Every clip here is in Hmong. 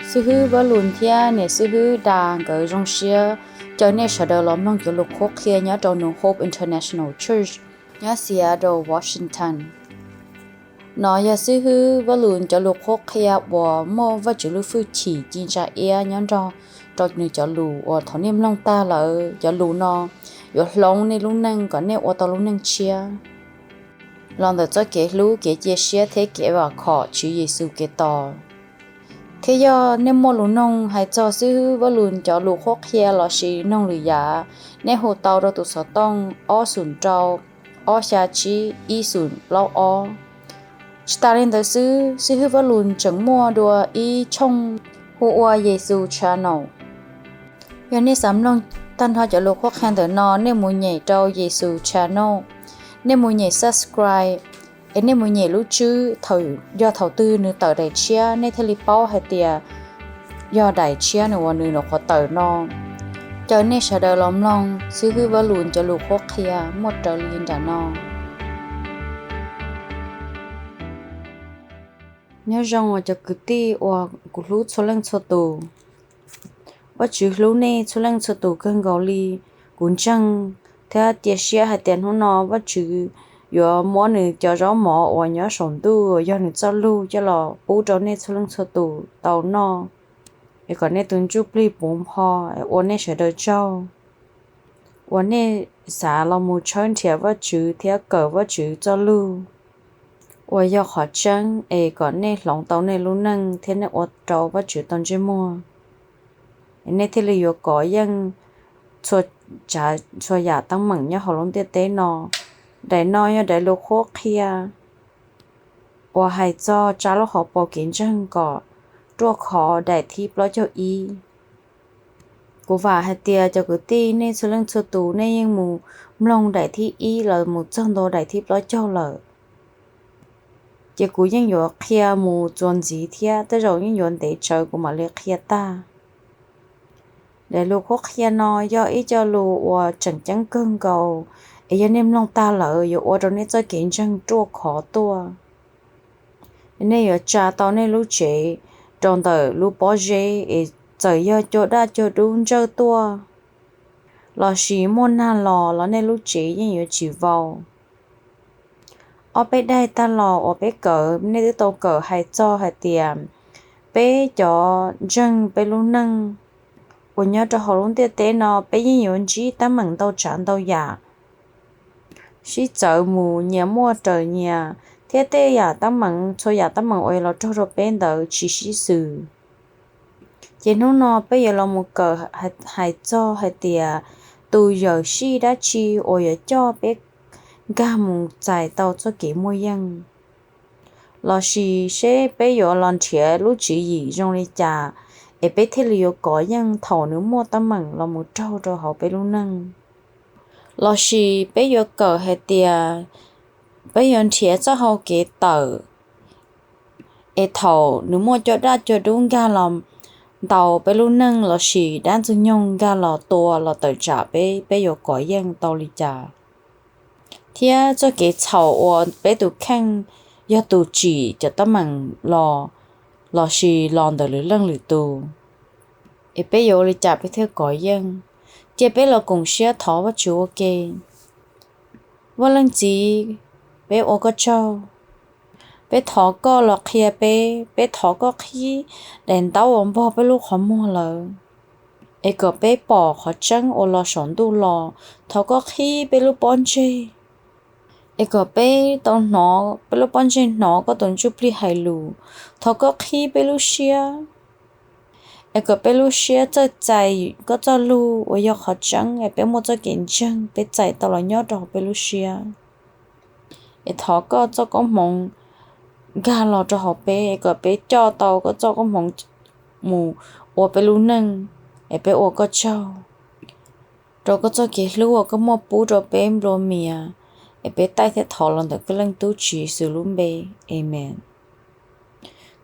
Xib hwb Vaj Lus thiab niam xib hwb Das nkawd zoo siab caw nej sawv daws los mloog cov lus qhuab qhia nyob rau New Hope International Church nyob Seattle, Washington. No yog xib hwb Vaj Lus cov lus qhuab qhia uas muaj Vajtswv lub hwj chim ci ntsa iab nyob nrog rau nws cov lus uas thaum nej mloog tag lawm, cov lus no yuav hloov nej lub neej kom nej ua tau lub neej tshiab los ntawm txoj kev hlub, kev cia siab thiab kev vam khom Tswv Yexus Khetos. Thiab yog nej muaj lus noog hais txog xib hwb Vaj Lus cov lus qhuab qhia lossis noog lwm yam, nej hu tau rau tus xov tooj ob xoom rau ob xya tsib ib xoom plaub ob. Tsis tas li ntawd xwb, xib hwb Vaj Lus tseem muaj dua ib tshooj hu ua Yexus Channel. Yog nej xav mloog tag nrho cov lus qhuab qhia ntawm no, nej mus nyem rau Yexus Channel, nej mus nyem subscribe, es nej mus nyem lub tswb, thaum yog thaum twg nws tawm daim tshiab nej thiaj li paub hais tias yog daim tshiab nws uas nws nyuam qhuav tawm no. Caw nej sawv daws los mloog xib hwb Vaj Lus cov lus qhuab qhia muaj raws li nram no. Nyob zoo os cov kwv tij uas kuv hlub txhua leej txhua tus. Vajtswv hlub nej txhua leej txhua tus kawg nkaus li. Kuv ntseeg thiab cia siab hais tias hnub no Vajtswv yuav muab nws cov zaub mov uas nyob saum ntuj uas yog nws txoj lug coj los pub rau nej txhua leej txhua tus tau noj, es kom nej tus ntsuj plig puv npho, es ua nej sawv daws tsaug uas nej xav los mus tshawb nrhiav Vajtswv thiab kawm Vajtswv txoj lug uas yog qhov tseeb, es kom nej hloov tau nej lub neej thiab nej ua rau Vajtswv tau ntsej muag, es nej thiaj li yuav kov yeej txhua yam teeb meem nyob hauv lub ntiaj teb no. Daim no yog daim lus qhuab qhia uas hais txog tsa lub hauv paus kev ntseeg kom ruaj khov daim thib plaub caug ib. Kuv vam hais tias cov kwv tij nej txhua leej txhua tus nej yeej mus mloog daim thib ib los mus txog ntua daim thib plaub caug lawm. Ces kuv yeej yuav qhia mus txuas ntxiv thiab, tej zaum yeej yuav ntev tsawv kuv mam li qhia tag. Daim lus qhuab qhia no yog ib co lus uas tseem ceeb kawg nkaus, es yog nej mloog tag lawm yuav ua rau nej txoj kev ntseeg ruaj khov tuaj. Nej yuav tsa tau nej lub tsev rau ntawm lub pob zeb, es txawm yog cua daj cua dub ntsawj tuaj lossis muaj nag los los nej lub tsev yeej yuav tsis vau. Ob peb daim tag los uas peb kawm, nej twb tau kawm hais txog hais tias peb cov ntseeg peb lub neej uas nyob rau hauv lub ntiaj teb no peb yeej yuav ntsib teeb meem ntau tsav ntau yam sib txawv mus nyias muaj raws nyias, thiab tej yam teeb meem, txhua yam teeb meem uas los raug rau peb ntawd tsis sib xws. Ces hnub no peb yuav los mus kawm hais txog hais tias tus yawm sij dab tsi uas yuav coj peb nkag mus txais tau txoj kev muaj yeej, lossis seb peb yuav los nrhiav lub tswv yim zoo li cas es peb thiaj li yuav kov yeej thaum nws muaj teeb meem los mus raug rau hauv peb lub neej. Lossis peb yuav kawm hais tias peb yuav nrhiav txoj hau kev tawm es thaum nws muaj cua daj cua dub nkag los ntaus peb lub neej lossis dab ntxwg nyoog nkag los tua los tawm tsam peb, peb yuav kov yeej tau li cas. Thiab txoj kev txhaum uas peb tus kheej yog tus tsim cov teeb meem los, lossis los ntawm lwm leej lwm tus, es peb yuav ua li cas peb thiaj kov yeej. Cia peb los koom siab thov Vajtswv ua ke. Vaj Leej Txiv, peb ua koj tsaug. Peb thov koj los qhia peb, peb thov koj qhib daim ntaub uas npog peb lub qhov muag lawm, es kom peb pom qhov tseeb uas los saum ntuj los. Thov koj qhib peb lub pob ntseg, es kom peb tau hnov, peb lub pob ntseg hnov koj tus Ntsuj Plig hais lus. Thov koj qhib peb lub siab, es kom peb lub siab txawj txais koj txoj lug uas yog qhov tseeb, es peb muaj txoj kev ntseeg, peb txais tau los nyob rau hauv peb lub siab. Es thov koj txoj koob hmoov nkag los rau hauv peb, es kom peb coj tau koj txoj koob hmoov mus ua peb lub neej, es peb ua koj tsaug rau koj txoj kev hlub uas koj muaj pub rau peb nplua mias, es peb taij thiab thov los ntawm koj Leej Tub Tswv Yexus lub npe, amees.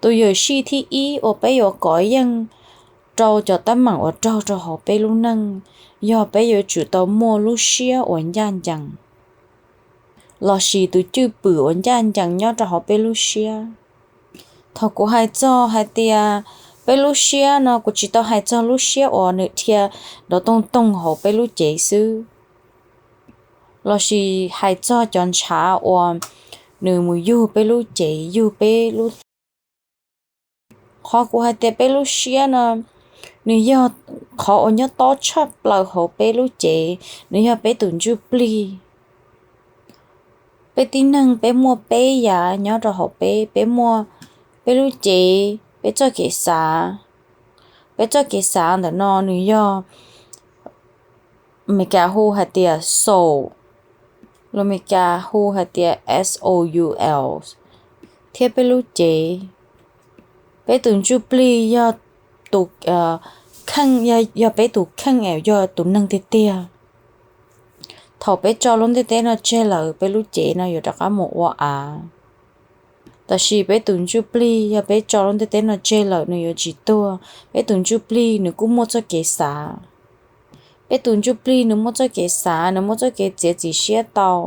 Tus yawm sij thib ib uas peb yuav kov yeej rau cov teeb meem uas raug rau hauv peb lub neej yog peb yuav tsum tau muaj lub siab uas ncaj ncees, lossis tus cwj pwm uas ncaj ncees nyob rau hauv peb lub siab. Thaum kuv hais txog hais tias Peb lub siab no kuv tsis tau hais txog lub siab uas nws dhia nrov toog toog hauv peb lub cev xwb, lossis hais txog cov ntshav uas nws mus yug peb lub cev, yug peb lub Qhov kuv hais tias peb lub siab no, nws yog qhov uas nyob tob tshaj plaws hauv peb lub cev, nws yog peb tus ntsuj plig. Peb tib neeg peb muaj peb yam nyob rau hauv peb, peb muaj peb lub cev, peb txoj kev xav. Peb txoj kev xav ntawm no nws yog Meskas hu hais tias soul, lus Meskas hu hais tias S O U L, thiab peb lub cev. Peb tus ntsuj plig yog tus kheej, yog peb tus kheej es yog tus neeg tiag tiag. Thaum peb tso lub ntiaj teb no tseg lawm, peb lub cev no yuav rov qab mus ua av. Tab sis peb tus ntsuj plig yog peb tso lub ntiaj teb no tseg lawm nws yuav tsis tuag. Peb tus ntsuj plig nws kuj muaj txoj kev xav. Peb tus ntsuj plig nws muaj txoj kev xav, nws muaj txoj kev txiav txim siab tau.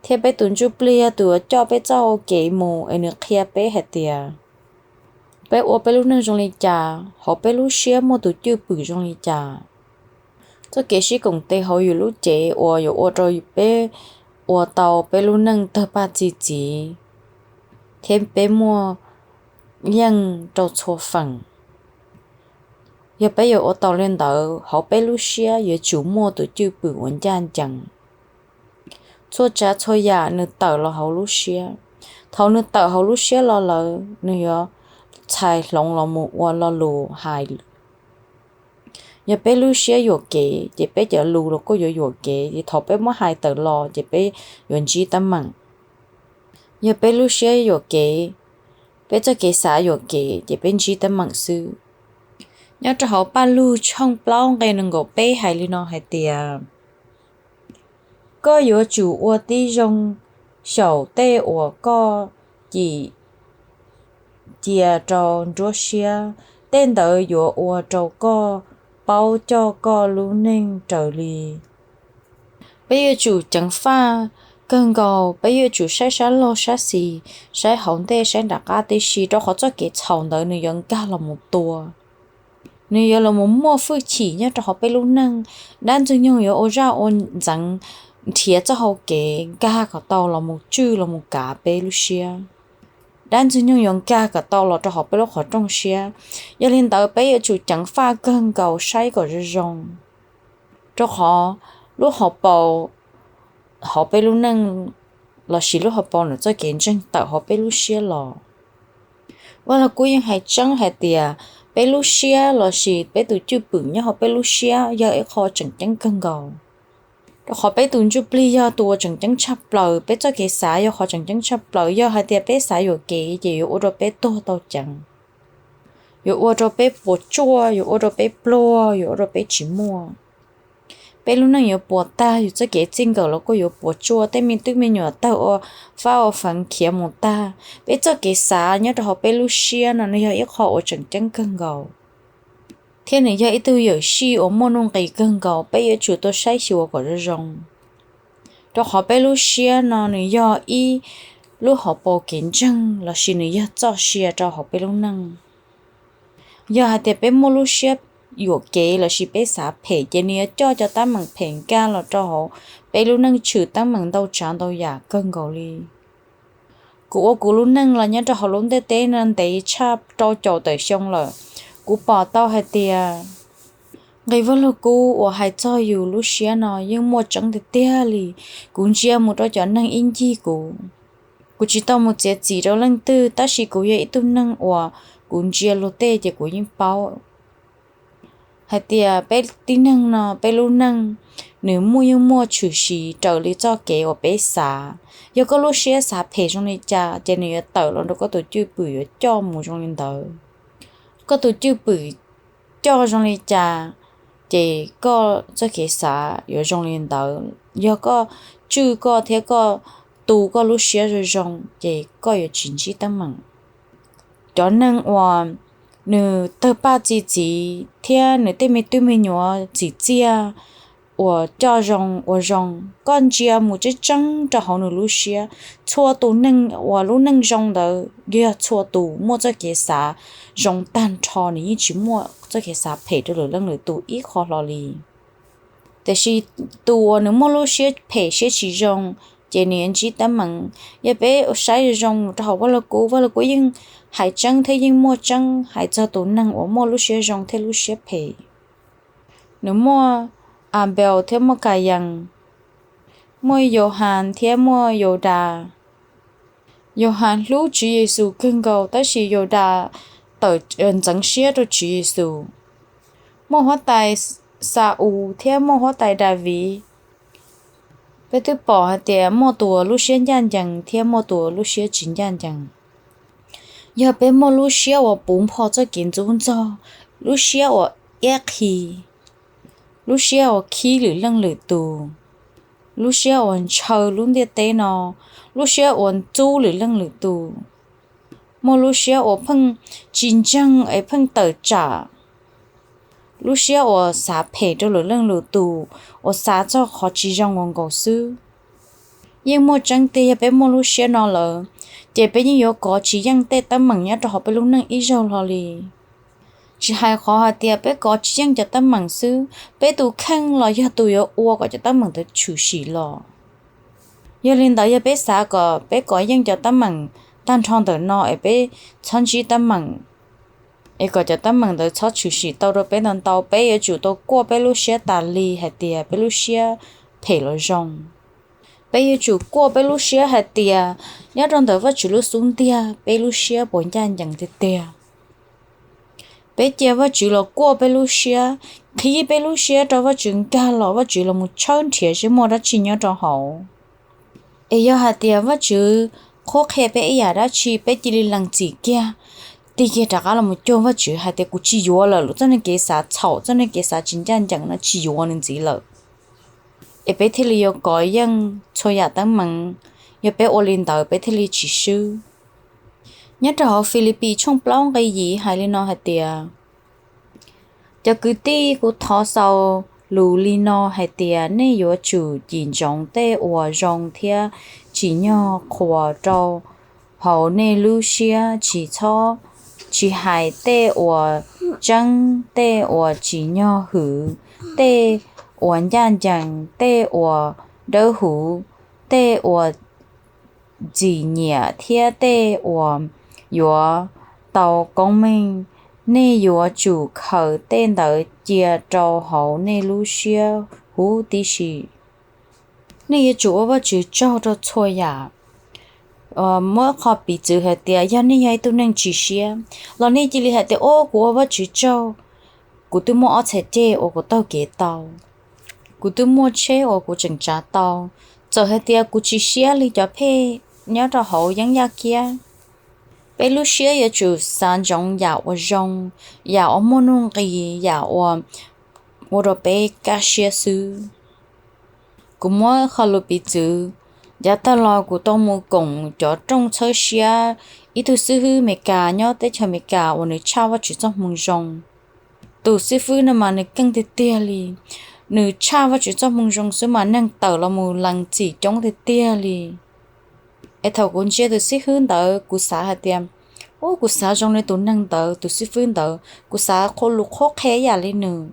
Thiab peb tus ntsuj plig yog tus uas coj peb txoj hau kev mus es nws qhia peb hais tias peb ua peb lub neej zoo li cas, hauv peb lub siab muaj tus cwj pwm zoo li cas. Txoj kev sib koom tes hauv yus lub cev uas yuav ua rau peb ua tau peb lub neej tawg paj txi txiv thiab peb muaj yeej rau txhua feem. Yog peb yuav ua tau li ntawd, hauv peb lub siab yuav tsum muaj tus cwj pwm uas ncaj ncees. Txhua tsav txhua yam nws tawm los hauv lub siab. Thaum nws tawm hauv lub siab los lawm, nws yuav txhais hloov los mus ua lo lus hais. Yog peb lub siab yuam kev, ces peb cov lus los kuj yuav yuam kev, ces thaum peb muab hais tawm los ces peb yuav ntsib teeb meem. Yog peb lub siab yuam kev, peb txoj kev xav yuam kev, ces peb ntsib teeb meem xwb. Nyob rau hauv Paj Lug tshooj plaub nqe nees nkaum peb hais li no hais tias, koj yuav tsum ua tib zoo xyaum tej uas koj cim cia rau nruab siab, tej ntawd yuav ua rau koj paub coj koj lub neej raws li. Peb yuav tsum ceev faj kawg nkaus, peb yuav tsum saib sab laug sab xis, saib hauv ntej saib nram qab tib si, rau qhov txoj kev txhaum ntawd nws yuav nkag los mus tua. Nws yuav los mus muaj hwj chim nyob rau hauv peb lub neej. Dab Ntxwg Nyoog yuav ua zaj ua ntxeev nrhiav txoj hau kev nkag kom tau los mus tswj los mus kav peb lub siab. Dab Ntxwg Nyoog yuav nkag kom tau los rau hauv peb lub qhov rooj siab. Yog li ntawd peb yuav tsum ceev faj kawg nkaus saib kom zoo zoo, rau qhov lub hauv paus hauv peb lub neej lossis lub hauv paus nws txoj kev ntseeg tawm hauv peb lub siab los. Vaj Lug Kub yeej hais tseeb hais tias peb lub siab lossis peb tus cwj pwm nyob hauv peb lub siab yog ib qho tseem ceeb kawg nkaus. Rau qhov peb tus ntsuj plig yog tus uas tseem ceeb tshaj plaws, peb txoj kev xav yog qhov tseem ceeb tshaj plaws. Yog hais tias peb xav yuam kev ces yuav ua rau peb tuag tau ceev, yuav ua rau peb puas tsuaj, yuav ua rau peb pluag, yuav ua rau peb tsis muaj. Peb lub neej yuav puas tag, yus txoj kev txij nkawm los kuj yuav puas tsuaj, tej me tub me nyuam tawg ua fab ua feev khiav mus tag. Peb txoj kev xav nyob rau hauv peb lub siab no nws yog ib qho uas tseem ceeb kawg nkaus, thiab nws yog ib tug yawm sij uas muaj nuj nqis kawg nkaus, peb yuav tsum tau saib xyuas kom zoo zoo. Rau qhov peb lub siab no nws yog ib lub hauv paus kev ntseeg lossis nws yog txoj sia rau hauv peb lub neej. Yog hais tias peb muaj lub siab yuam kev lossis peb xav phem ces nws yuav coj cov teeb meem phem nkag los rau hauv peb lub neej, tshwm teeb meem ntau tsav ntau yam kawg nkaus li. Kuv ua kuv lub neej los nyob rau hauv lub ntiaj teb no ntev tshaj rau caum tawm xyoo lawm, kuv pom tau hais tias nqe Vaj Lug Kub uas hais txog yus lub siab no yeej muaj tseeb tiag tiag li. Kuv ntsia mus rau cov neeg ib ncig kuv, kuv tsis tau mus txiav txim rau leej twg, tab sis kuv yog ib tug neeg uas kuv ntsia luag tej ces kuv yeej paub hais tias peb tib neeg no peb lub neej nws muaj yeej muaj tshwm sim raws li txoj kev uas peb xav. Yog koj lub siab xav phem zoo li cas ces nws yuav tawm los rau koj tus cwj pwm yuav coj mus zoo li ntawd. Koj tus cwj pwm coj zoo li cas ces koj txoj kev xav yuav zoo li ntawd. Yog koj tswj koj thiab koj tu koj lub siab zoo zoo ces koj yuav tsis ntsib teeb meem. Cov neeg uas nws tawg paj txi txiv thiab nws tej me tub me nyuam txim txiaj uas coj zoo ua zoo. Koj ntsia mus tseeb tseeb rau hauv nws lub siab. Txhua tus neeg uas lub neej zoo ntawd yog txhua tus muaj txoj kev xav zoo tag nrho, nws yeej tsis muaj txoj kev xav phem rau lwm leej lwm tus ib qho hlo li. Tiam sis tus uas nws muaj lub siab phem siab tsis zoo, ces nws yuav ntsib teeb meem. Yog peb saib zoo rau hauv Vaj Lug Kub, Vaj Lug Kub yeej hais tseeb thiab yeej muaj tseeb hais txog tus neeg uas muaj lub siab zoo thiab lub siab phem. Nws muaj Anpees thiab muaj Kayees, muaj Yauhas thiab muaj Yaudas. Yauhas hlub Tswv Yexus kawg nkaus, tab sis Yaudas tawm ntxeev siab rau Tswv Yexus. Muaj huab tais Xa-ules thiab muaj huab tais Daviv. Peb twb pom hais tias muaj tus uas lub siab ncaj ncees thiab muaj tus uas lub siab tsis ncaj ncees. Yog peb muaj lub siab uas puv npo txoj kev ntxub ntxaug, lub siab uas iab qhi, lub siab uas khib lwm leej lwm tus, lub siab uas ntshaw lub ntiaj teb no, lub siab uas ntxub lwm leej lwm tus, muaj lub siab uas pheej tsis ntseeg es pheej tawm tsam, lub siab uas xav phem rau lwm leej lwm tus, uas xav txog qhov tsis zoo uas nkaus xwb. Yeej muaj tseeb tiag, yog peb muaj lub siab no lawm, ces peb yeej yuav kov tsis yeej tej teeb meem nyob rau hauv peb lub neej ib zaug hlo li. Tsis hais qhov hais tias peb kov tsis yeej cov teeb meem xwb, peb tus kheej los yog tus yuav ua kom cov teeb meem ntawd tshwm sim los. Yog li ntawd, yog peb xav kom peb kov yeej cov teeb meem tag nrho ntawm no es peb txhob ntsib teeb meem, es kom cov teeb meem ntawd txhob tshwm sim tau rau peb ntau ntau, peb yuav tsum tau kuaj peb lub siab tas li hais tias peb lub siab phem los zoo. Peb yuav tsum kuaj peb lub siab hais tias nyob rau ntawm Vajtswv lub xub ntiag peb lub siab puas ncaj ncees tiag tiag. Peb cia Vajtswv los kuaj peb lub siab, qhib peb lub siab rau Vajtswv nkag los Vajtswv los mus tshawb nrhiav seb muaj dab tsi nyob rau hauv. Es yog hais tias Vajtswv qhuab qhia peb ib yam dab tsi, peb cia li lees txim kiag, tig kiag rov qab los mus cuag Vajtswv hais tias kuv tsis yuav lawm, txoj neeg kev xav txhaum, txoj neeg kev xav tsis ncaj ncees no tsis yuav nws ntxiv lawm. Es peb thiaj li yuav kov yeej txhua yam teeb meem. Yog peb ua li ntawd peb thiaj li tsis swb. Nyob rau hauv Filipis tshooj plaub nqe yim hais li no hais tias, cov kwv tij, kuv thov xaus lus li no hais tias nej yuav tsum cim ntsoov tej uas zoo thiab tsim nyog qhuas rau hauv nej lub siab, tsis txhob, tsis hais tej uas tseeb, tej uas tsim nyog hwm, tej uas ncaj ncees, tej uas dawb huv, tej uas txim nyiam thiab tej uas yuav tau koob meej. Nej yuav tsum khaws tej ntawd cia rau hauv nej lub siab huv tib si. Nej yuav tsum ua Vajtswv tsaug rau txhua yam. Muab qho piv txwv hais tias yog nej yog ib tug neeg tsis siab los nej cia li hais tias, o, kuv ua Vajtswv tsaug, kuv twb muaj ob txhais ceg uas kuv taug kev tau, kuv twb muaj tsheb uas kuv tseem tsav tau. Txawm hais tias kuv tsis siab li cov phej nyob rau hauv yeeb yaj kiab, peb lub siab yuav tsum xav ntsoov yam uas zoo, yam uas muaj nuj nqis, yam uas ua rau peb kaj siab xwb. Kuv muab qho lus piv txwv, yav tag los kuv tau mus koom cov rooj txhawb siab ib tug xib hwb Amelikas nyob teb chaws Amelikas uas nws tshaj Vajtswv txoj hmoo zoo. Tus xib hwb no mas nws keej tiag tiag li, nws tshaj Vajtswv txoj hmoo zoo xwb mas neeg tawm los mus lees txim coob tiag tiag li. Es thaum kuv ntsia tus xib hwb ntawd kuv xav hais tias, u, kuv xav zoo li tus neeg ntawd, tus xib hwb ntawd, kuv xav lus qhuab qhia ib yam li nws.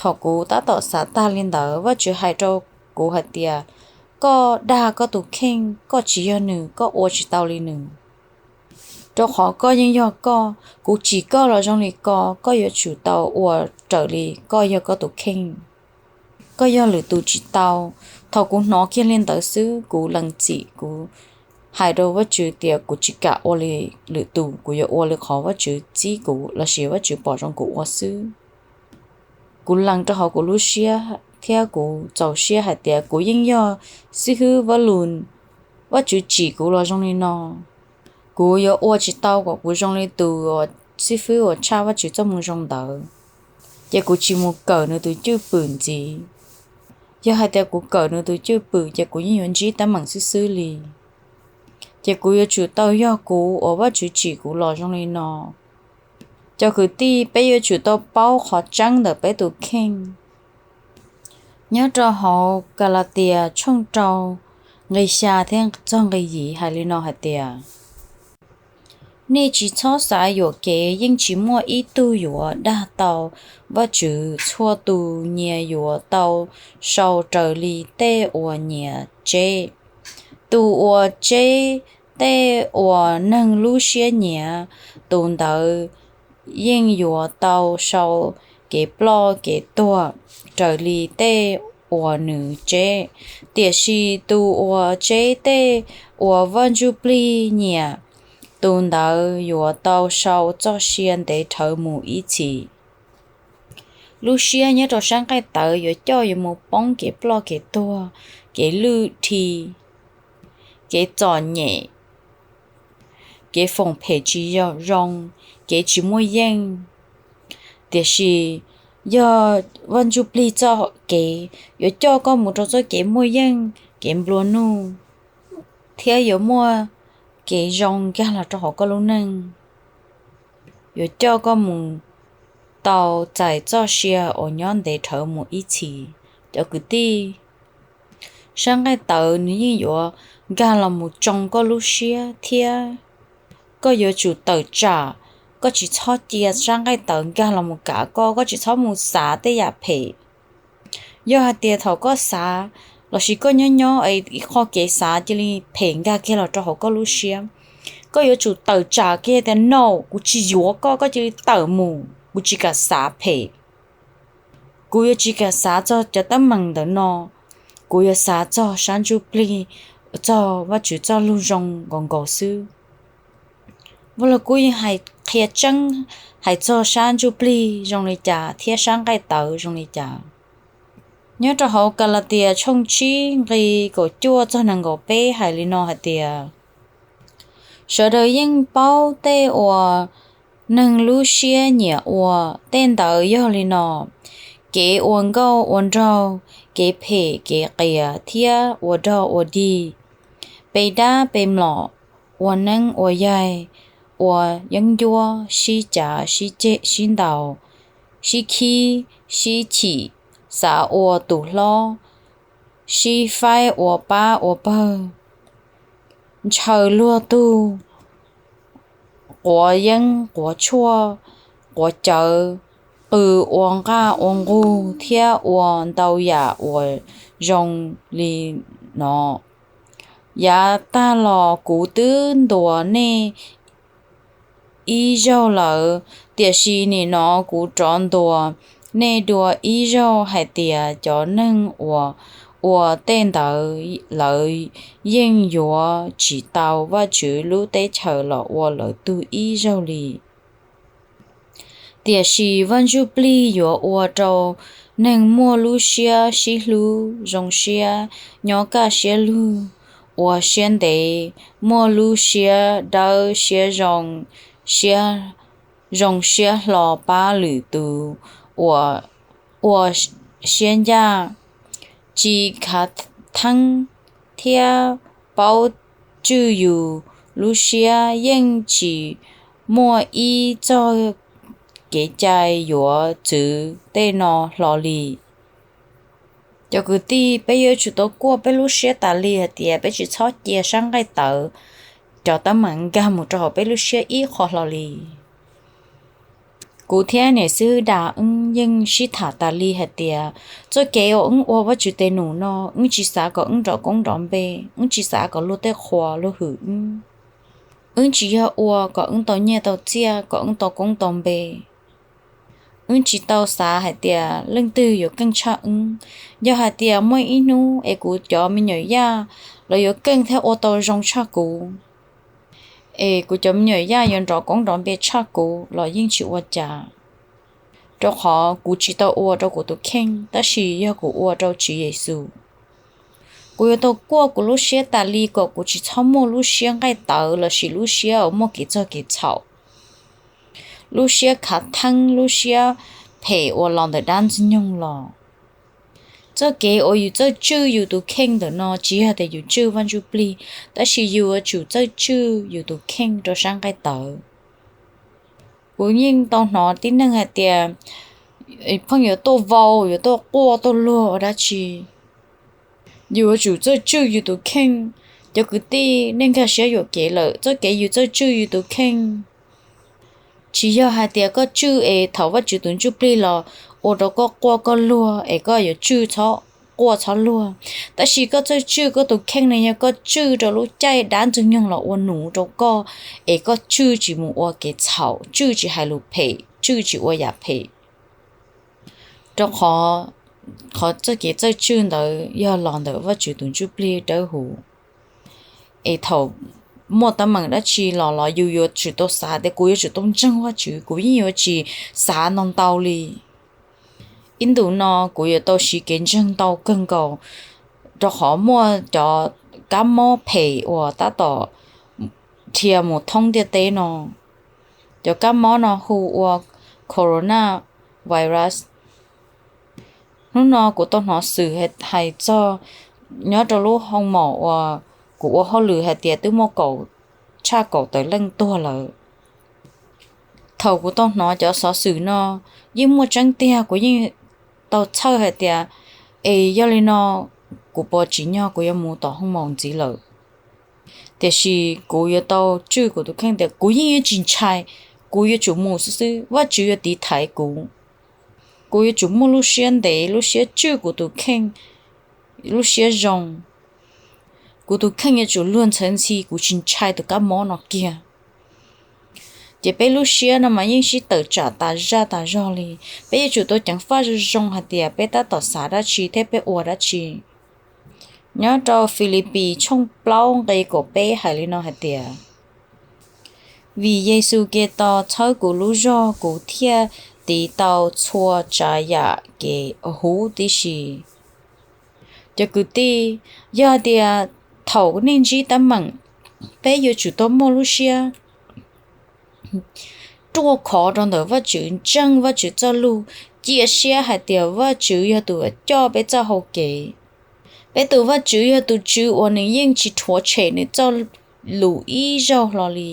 Thaum kuv tab tom xav tag li ntawd Vajtswv hais rau kuv hais tias, koj dag koj tus kheej, koj tsis yog nws, koj ua tsis tau li nws. Rau qhov koj yeej yog koj, kuv tsim koj los zoo li ko, koj yuav tsum tau ua raws li koj yog koj tus kheej. Koj yog lwm tus tsis tau. Thaum kuv hnov kiag li ntawd xwb kuv lees txim, kuv hais rau Vajtswv tias kuv tsis kam ua li lwm tus, kuv yuav ua li qhov Vajtswv txib kuv lossis Vajtswv pom zoo kuv ua xwb. Kuv lees rau hauv kuv lub siab thiab kuv txaus siab hais tias kuv yeej yog xib hwb Vaj Lus, Vajtswv tsim kuv los zoo li no. Kuv yuav ua tsis tau kom kuv zoo li tus xib hwb uas tshaj Vajtswv txoj hmoo zoo ntawd, ces kuv tsis mus kawm nws tus cwj pwm ntxiv. Yog hais tias kuv kawm nws tus cwj pwm ces kuv yeej yuav ntsib teeb meem xwb xwb li. Ces kuv yuav tsum tau yog kuv uas Vajtswv tsim kuv los zoo li no. Cov kwv tij, peb yuav tsum tau paub qhov tseeb ntawm peb tus kheej. Nyob rau hauv Kalatias tshooj rau nqi xya thiab txog nqi yim hais li no hais tias, nej tsis txhob xav yuam kev, yeej tsis muaj ib tug yuav dag tau Vajtswv. Txhua tus nyias yuav tau sau raws li tej uas nyias tseb. Tus uas tseb tej uas neeg lub siab nyiam, tus ntawd yeej yuav tau sau kev ploj kev tuag raws li tej uas nws tseb. Tiam sis tus uas tseb tej uas Vaj Ntsujplig nyiam, tus ntawd yuav tau sau txoj sia ntev dhawv mus ib txhis. Lub siab nyob rau sab nqaij tawv yuav coj yuav mus poob kev ploj kev tuag, kev lwj dhi, kev txom nyem, kev foom phem tsis zoo, kev tsis muaj yeej. Tiam sis yog Vaj Ntsujplig txoj kev yuav coj koj mus rau txoj kev muaj yeej, kev nplua nuj, thiab yuav muaj kev zoo nkag los rau hauv koj lub neej, yuav coj koj mus tau txais txoj sia uas nyob ntev dhawv mus ib txhis. Cov kwv tij, sab nqaij tawv nws yeej yuav nkag los mus tsoo koj lub siab thiab koj yuav tsum tawm tsam. Koj tsis txhob cia sab nqaij tawv nkag los mus kav koj, koj tsis txhob mus xav tej yam phem. Yog hais tias thaum koj xav lossis koj nyob nyob es ib qho kev xav cia li phem nkag kiag los rau hauv koj lub siab, koj yuav tsum tawm tsam kiag tias no, kuv tsis yuav koj, koj cia li tawm mus, kuv tsis kam xav phem. Kuv yuav tsis kam xav txog cov teeb meem ntawm no, kuv yuav xav txog sab ntsuj plig, txog Vajtswv txoj lug zoo nkaus nkaus xwb. Vaj Lug Kub yeej hais qhia tseeb hais txog sab ntsuj plig zoo li cas thiab sab nqaij tawv zoo li cas. Nyob rau hauv Kalatias tshooj tsib nqi kaum cuaj txog nees nkaum peb hais li no hais tias, sawv daws yeej paub tej uas neeg lub siab nyiam ua, tej ntawd yog li no: kev ua nkauj ua nraug, kev phem kev qias thiab ua dog ua dig, pe dab pe mlom, ua neeb ua yaig, ua yeeb ncuab, sib cav sib ntaus, sib khib sib chim, xav ua tus hlob, sib faib ua pab ua pawg, ntshaw luag tug, quav yeeb quav tshuaj, quav cawv, qw ua nqaj ua nqug thiab ua ntau yam uas zoo li no. Yav tag los kuv twb ntuas nej ib zaug lawm, tiam sis nim no kuv rov ntuas nej dua ib zaug hais tias cov neeg uas ua tej ntawd lawv yeej yuav tsis tau Vajtswv lub teb chaws los ua lawv tug ib zaug li. Tiam sis Vaj Ntsujplig yuav ua rau neeg muaj lub siab sib hlub, zoo siab, nyob kaj siab lug, ua siab ntev, muaj lub siab dawb siab zoo, zoo siab hlo pab lwm tus, ua siab ncaj, tsis khav theeb thiab paub tswj yus lub siab. Yeej tsis muaj ib txoj kev cai yuav txwv tej no hlo li. Cov kwv tij, peb yuav tsum tau kuaj peb lub siab tas li hais tias peb tsis txhob cia sab nqaij tawv cov teeb meem nkag mus rau hauv peb lub siab ib qho hlo li. Kuv thiab niam xib hwb Das wb yeej sib tham tas li hais tias txoj kev uas wb ua Vajtswv tes num no, wb tsis xav kom wb nrov koob nrov npe, wb tsis xav kom luag tej qhuas luag hwm wb. Wb tsis yog ua kom wb tau nyiaj tau txiaj, kom wb tau koob tau npe. Wb tsis tau xav hais tias leej twg yuav keej tshaj wb. Yog hais tias muaj ib hnub es kuv cov me nyuam yaj los yuav keej thiab ua tau zoo tshaj kuv, es kuv cov me nyuam yaj yuav nrov koob nrov npe tshaj kuv los yeej tsis ua cas, rau qhov kuv tsis tau ua rau kuv tus kheej, tab sis yog kuv ua rau Tswv Yexus. Kuv yuav tau kuaj kuv lub siab tas li kom kuv tsis txhob muaj lub siab nqaij tawv lossis lub siab uas muaj kev txog kev txhaum, lub siab khav theeb, lub siab phem uas los ntawm dab Ntxwg Nyoog los. Txoj kev uas yus txawj tswj yus tus kheej ntawm no tsis yog tias yus tswj Vaj Ntsujplig, tab sis yus yuav tsum txawj tswj yus tus kheej rau sab nqaij tawv. Kuv yeej tau hnov tib neeg hais tias pheej yuav tuaj vau, yuav tuaj quaj tuaj luag ua dab tsi. Yus yuav tsum txawj tswj yus tus kheej. Cov kwv tij, nej nkag siab yuam kev lawm, txoj kev yus txawj tswj yus tus kheej tsis yog hais tias koj tswj es thaum Vajtswv tus ntsuj plig los ua rau koj quaj koj luag es koj yuav tswj txhob quaj txhob luag. Tab sis koj txawj tswj koj tus kheej no yog koj tswj rau lub caij dab ntxwg nyoog los ua nuv rau koj, es koj tswj tsis mus ua kev txhaum, tswj tsis hais lus phem, tswj tsis ua yam phem. Rau qhov, qhov txoj kev txawj tswj ntawd yog los ntawm Vajtswv tus ntsuj plig dawb huv. Es thaum muaj teeb meem dab tsi los los yus yuav tsum tau xav tias kuv yuav tsum tau ntseeg Vajtswv, kuv yeej yuav tsis xav ntau ntau li. Ib ntus no kuv yuav tau siv kev ntseeg ntau kawg nkaus, rau qhov muaj cov kab mob phem uas tab tom dhia mus thoob ntiaj teb no. Cov kab mob no hu ua corona virus. Hnub no kuv tau hnov xwm hais txog nyob rau lub hoo maum uas kuv ua hauj lwm hais tias twb muaj kaum, tshaj kaum tawm leej tuag lawm. Thaum kuv tau hnov cov xov xwm no, yeej muaj tseeb tiag, kuv yeej tau txhawj hais tias, es yog li no kuv puas tsim nyog kuv yuav mus tom hoo maum ntxiv lawm? Tiam sis kuv yuav tau tswj kuv tus kheej tias kuv yeej yuav tsis ntshai, kuv yuav tsum mus xwb xwb, Vajtswv yuav tiv thaiv kuv. Kuv yuav tsum muaj lub siab ntev, lub siab tswj kuv tus kheej, lub siab zoo. Kuv tus kheej yuav tsum luag ntxhi, kuv tsis ntshai tus kab mob no kiag. Ces peb lub siab no mas yeej sib tawm tsam tas zaj tas zog li. Peb yuav tsum tau ceev faj zoo zoo hais tias peb tab tom xav dab tsi thiab peb ua dab tsi. Nyob rau Filipis tshooj plaub nqe kaum peb hais li no hais tias, vim Yexus Khetos txhawb kuv lub zog kuv thiaj tiv tau txhua tsav yam kev huv tib si. Cov kwv tij, yog hais tias thaum nej ntsib teeb meem, peb yuav tsum tau muaj lub siab ruaj khov rau ntawm Vajtswv, ntseeg Vajtswv txoj lus, cia siab hais tias Vajtswv yog tus coj peb txoj hau kev. Peb tus Vajtswv yog tus Tswv uas nws yeej tsis rhuav tshem nws txoj lus ib zaug hlo li.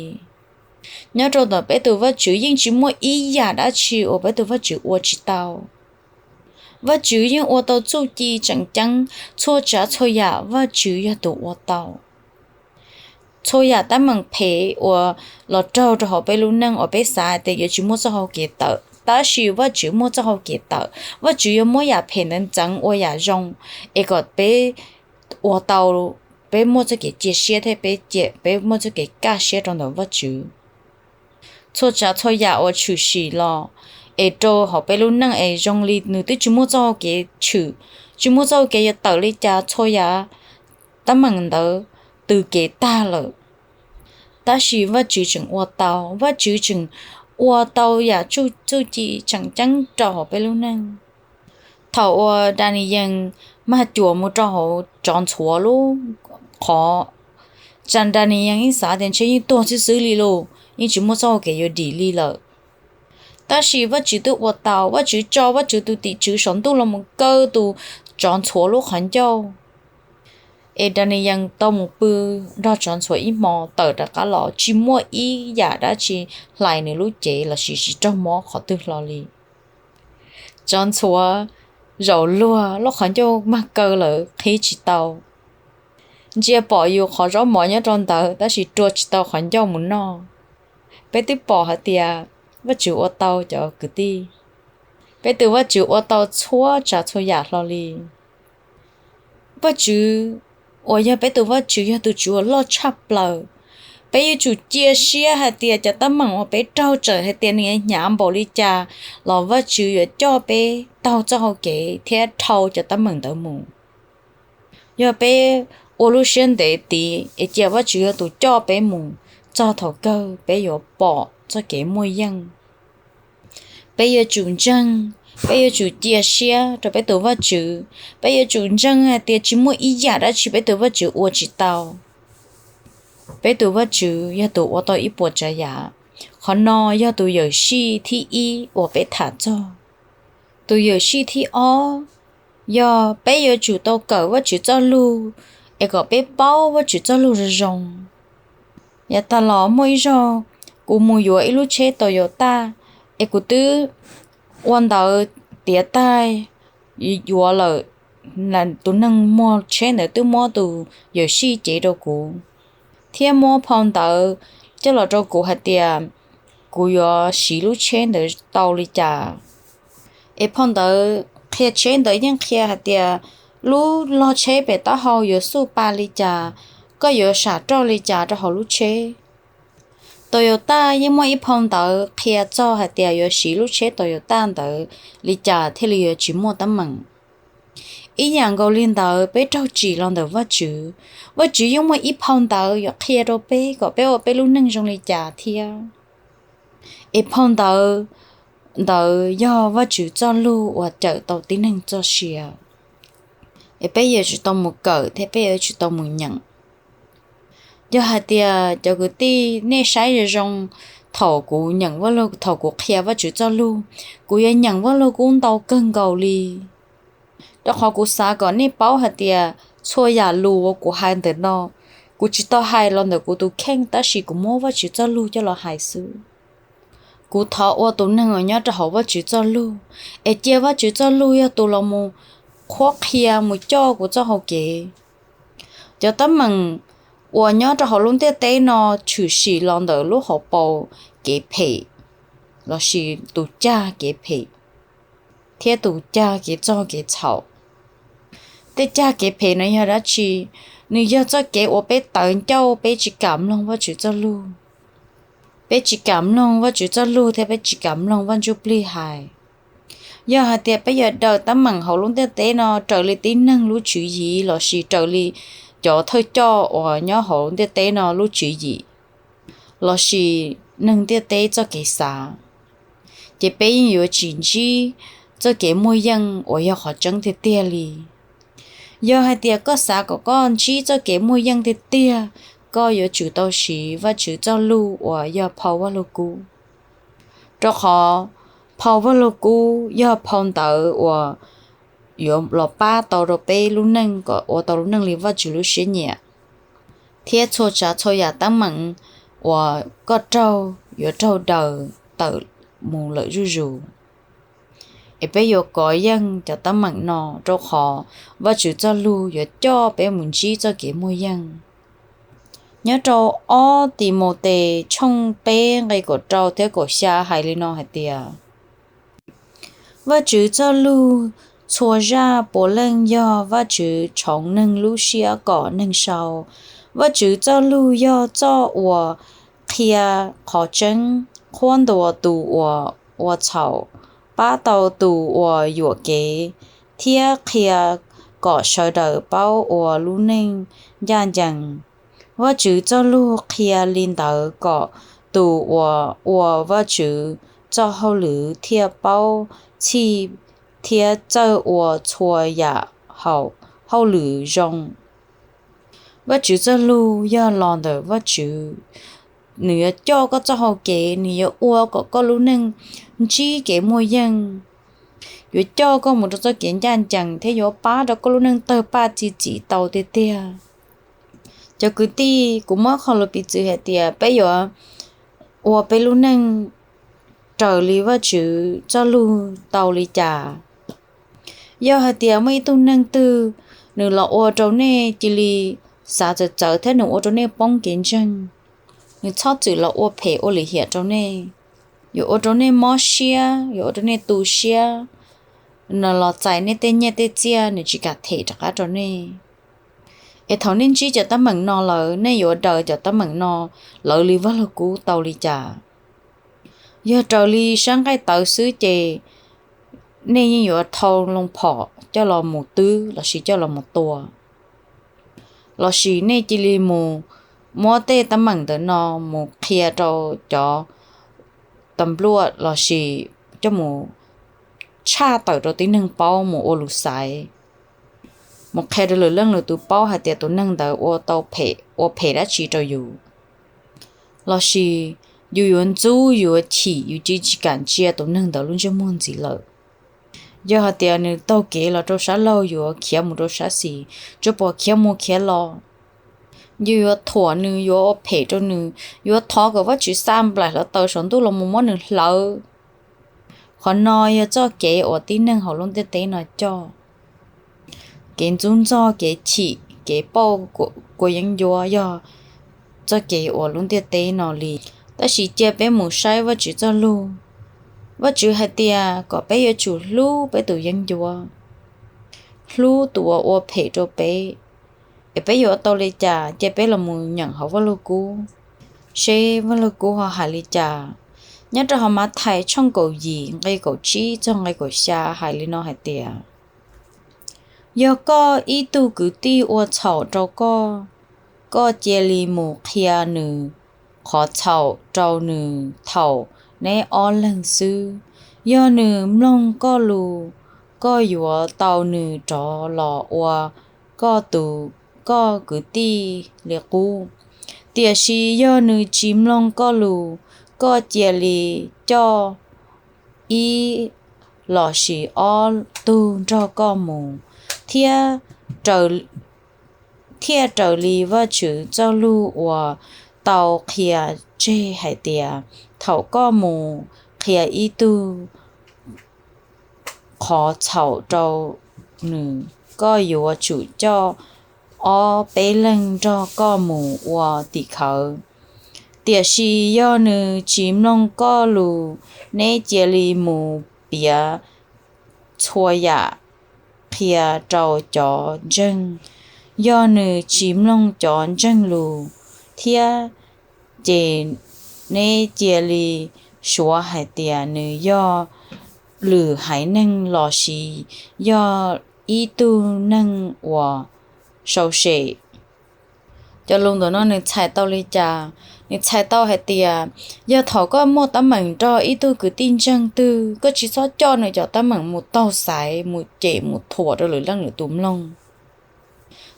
Nyob rau ntawm peb tus Vajtswv yeej tsis muaj ib yam dab tsi uas peb tus Vajtswv ua tsis tau. Vajtswv yeej ua tau txuj ci tseem ceeb, txhua tsav txhua yam Vajtswv yog tus ua tau. Txhua yam teeb meem phem uas los raug rau hauv peb lub neej uas peb xav hais tias yuav tsis muaj txoj hau kev tawm, tab sis Vajtswv muaj txoj hau kev tawm. Vajtswv yuav muab yam phem ntawd ntxeev ua yam zoo, es kom peb ua tau, peb muaj txoj kev cia siab thiab peb muaj txoj kev kaj siab rau ntawm Vajtswv. Txhua tsav txhua yam uas tshwm sim los es rau hauv peb lub neej es zoo li nws twb tsis muaj txoj hau kev tshwm, tsis muaj txoj hau kev yuav tawm li cas, txhua yam teeb meem ntawd tws kev tag lawm. Tab sis Vajtswv tseem ua tau, Vajtswv tseem ua tau yam txuj ci tseem ceeb rau hauv peb lub neej. Thaum uas Daniyees mag cuam mus rau hauv tsov ntxhuav lub qhov, tsam Daniyees yeej xav tias ntshe yeej tuag xwb xwb li lauj, yeej tsis muaj txoj hau kev yuav dim li lawm. Tab sis Vajtswv twb ua tau, Vajtswv tso Vajtswv tus tim tswv saum ntuj los mus kaw tus tsov ntxhuav lub qhov ncauj. Es Daniyees tau mus pw nrog tsov ntxhuav ib hmo tawm rov qab los tsis muaj ib yam dab tsi hlais nws lub cev lossis tsis raug mob qhov twg hlo li. Tsov ntxhuav zaum luag, lub qhov ncauj mag kaw lawm qhib tsis tau. Ntsia pom yus qhov zaub mov nyob rau ntawd tab sis rua tsis tau qhov ncauj mus noj. Peb twb pom hais tias Vajtswv ua tau cov kwv tij. Peb tus Vajtswv ua tau txhua tsav txhua yam hlo li. Vajtswv uas yog peb tus Vajtswv yog tus Tswv uas loj tshaj plaws. Peb yuav tsum cia siab hais tias cov teeb meem uas peb raug txawm hais tias nws hnyav npaum li cas los Vajtswv yuav coj peb taug txoj hau kev thiab dhau cov teeb meem ntawd mus. Yog peb ua lub siab ntev tid es cia Vajtswv yog tus coj peb mus, txog thaum kawg peb yuav pom txoj kev muaj yeej. Peb yuav tsum ntseeg, peb yuav tsum cia siab rau peb tus Vajtswv, peb yuav tsum ntseeg hais tias tsis muaj ib yam dab tsi peb tus Vajtswv ua tsis tau. Peb tus Vajtswv yog tus ua tau ib puas tsav yam. Qhov no yog tus yawm sij thib ib uas peb tham txog. Tus yawm sij thib ob yog peb yuav tsum tau kawm Vajtswv txoj lug es kom peb paub Vajtswv txoj lug zoo zoo. Yav tag los muaj ib zaug kuv mus yuav ib lub tsheb Toyota es kuv twb ua ntawv tiav taig yuav lawm, tus neeg muag tsheb ntawd twb muab tus yawm sij cev rau kuv, thiab muab phau ntawv coj los rau kuv hais tias kuv yuav siv lub tsheb ntawd tau li cas. Es phau ntawv qhia tsheb ntawd yeej qhia hais tias lub log tsheb pem taub hau yuav xuj pa li cas, koj yuav sam roj li cas rau hauv lub tsheb. Toyota yeej muaj ib phau ntawv qhia txog hais tias yuav siv lub tsheb Toyota ntawd li cas thiaj li yuav tsis muaj teeb meem. Ib yam nkaus li ntawd, peb raug tsim los ntawm Vajtswv, Vajtswv yeej muaj ib phau ntawv yuav qhia rau peb kom peb ua peb lub neej zoo li cas thiab. Es phau ntawv ntawd yog Vajtswv txoj lug uas cawm tau tib neeg txoj sia. Es peb yuav tsum tau mus kawm thiab peb yuav tsum tau mus nyeem. Yog hais tias cov kwv tij nej saib zoo zoo, thaum kuv nyeem Vaj Lug, thaum kuv qhia Vajtswv txoj lug, kuv yuav nyeem Vaj Lug Kub ntau kawg nkaus li. Rau qhov kuv xav kom nej paub hais tias txhua yam lus uas kuv hais ntawm no, kuv tsis tau hais los ntawm kuv tus kheej, tab sis kuv muab Vajtswv txoj lug coj los hais xwb. Kuv thov ua tus neeg uas nyob rau hauv Vajtswv txoj lug, es cia Vajtswv txoj lug yog tus los mus qhuab qhia mus coj kuv txoj hau kev. Cov teeb meem uas nyob rau hauv lub ntiaj teb no tshwm sim los ntawm lub hauv paus kev phem, lossis tus cag kev phem thiab tus cag kev txog kev txhaum. Tej cag kev phem no yog dab tsi? Nws yog txoj kev uas peb tawv ncauj, peb tsis kam mloog Vajtswv txoj lug. Peb tsis kam mloog Vajtswv txoj lug thiab peb tsis kam mloog Vaj Ntsuj Plig hais. Yog hais tias peb yuav daws teeb meem hauv lub ntiaj teb no raws li tib neeg lub tswv yim lossis raws li cov thawj coj uas nyob hauv ntiaj teb no lub tswv yim lossis neeg ntiaj teb txoj kev xav, ces peb yeej yuav tsis ntsib txoj kev muaj yeej uas yog qhov tseeb tiag tiag li. Yog hais tias koj xav kom koj ntsib txoj kev muaj yeej tiag tiag, koj yuav tsum tau siv Vajtswv txoj lug uas yog phau Vaj Lug Kub. Rau qhov phau Vaj Lug Kub yog phau ntawv uas yuav los pab tau rau peb lub neej kom ua tau lub neej li Vajtswv lub siab nyiam, thiab txhua tsav txhua yam teeb meem uas koj raug yuav raug daws tawm mus lawm zuj zus. Es peb yuav kov yeej cov teeb meem no, rau qhov Vajtswv txoj lug yuav coj peb mus ntsib txoj kev muaj yeej. Nyob rau ob Timautes tshooj peb nqe kaum rau thiab kaum xya hais li no hais tias, Vajtswv txoj lug txhua zaj puav leej yog Vajtswv tshoov neeg lub siab kom neeg sau. Vajtswv txoj lug yog txoj uas qhia qhov tseeb, qhuab ntuas tus uas ua txhaum, pab tau tus uas yuam kev, thiab qhia kom sawv daws paub ua lub neej ncaj ncees. Vajtswv txoj lug qhia li ntawd kom tus uas ua Vajtswv txoj hauj lwm thiaj paub txhij thiab txawj ua txhua yam hauj lwm zoo. Vajtswv txoj lug yog los ntawm Vajtswv, nws yuav coj koj txoj hau kev, nws yuav ua kom koj lub neej ntsib kev muaj yeej, yuav coj koj mus rau txoj kev ncaj ncees thiab yuav pab rau koj lub neej tawg paj txi txiv tau tiag tiag. Cov kwv tij, kuv muab qhov lus piv txwv hais tias peb yuav ua peb lub neej raws li Vajtswv txoj lug tau li cas? Yog hais tias muaj ib tug neeg twg nws los ua rau nej cia li xav txawv txawv thiab nws ua rau nej poob kev ntseeg, nws txhob txwm los ua phem ua lim hiam rau nej, yuav ua rau nej mob siab, yuav ua rau nej tu siab, nws los txais nej tej nyiaj tej txiaj, nws tsis kam them rov qab rau nej. Es thaum nej ntsib cov teeb meem no lawm, nej yuav daws cov teeb meem no lawv li Vaj Lug Kub tau li cas? Yog raws li sab nqaij tawv xwb ces nej yeej yuav thau loo phom coj los mus twb lossis coj los mus tua, lossis nej cia li mus muab tej teeb meem ntawm no mus qhia rau cov tas npluaj lossis coj mus tshaj tawm rau tib neeg paub mus ua lus xaiv, mus qhia rau lwm leej lwm tus paub hais tias tus neeg ntawd ua tau phem, ua phem dab tsi rau yus, lossis yus yuav ntxub, yuav chim, yus cia tsis kam ntsia tus neeg ntawd lub ntsej muag ntxiv lawm. Yog hais tias nws taug kev los rau sab laug, yus yuav khiav mus rau sab xis, tsuas pom khiav mus khiav los. Yus yuav thuam nws, yuav ua phem rau nws, yuav thov kom Vajtswv xa nplaim hluav taws saum ntuj los mus muab nws hlawv. Qhov no yog txoj kev uas tib neeg hauv lub ntiaj teb no coj. Kev ntxub ntxog, kev chim, kev pauj kua yeeb ncuab yog txoj kev uas lub ntiaj teb no li. Tab sis cia peb mus saib Vajtswv txoj lug. Vajtswv hais tias kom peb yuav tsum hlub peb tus yeeb ncuab, hlub tus uas ua phem rau peb. Es peb yuav tau li cas? Cia peb los mus nyeem hauv Vajlugkub, seb Vajlugkub ho hais li cas. Nyob rau hauv Mathais tshooj kaum yim nqe kaum tsib txog nqe kaum xya hais li no hais tias, yog koj ib tug kwv tij ua txhaum rau koj, koj cia li mus qhia nws qhov txhaum rau nws thaum neb ob leeg xwb. Yog nws mloog koj lus, koj yuav tau nws rov los ua koj tus, koj kwv tij li qub. Tiam sis yog nws tsis mloog koj lus, koj cia li coj ib lossis ob tug nrog koj mus, thiab thiaj raws li Vajtswv txoj lug uas tau qhia tseg hais tias, thaum koj mus qhia ib tug qhov txhaum rau nws, koj yuav tsum coj ob peb leeg nrog koj mus ua tim khawv. Tiam sis yog nws tsis mloog koj lus, neb cia li mus piav txhua yam qhia rau cov ntseeg. Yog nws tsis mloog cov ntseeg lus thiab, ces neb cia li suav hais tias nws yog lwm haiv neeg lossis yog ib tug neeg uas sau sem. Cov lus ntawm no nws txhais tau li cas? Nws txhais tau hais tias, yog thaum koj muaj teeb meem nrog ib tug kwv tij ntseeg twg, koj tsis txhob coj nws cov teeb meem mus taug xaiv, mus cem, mus thuam rau lwm leej lwm tus mloog.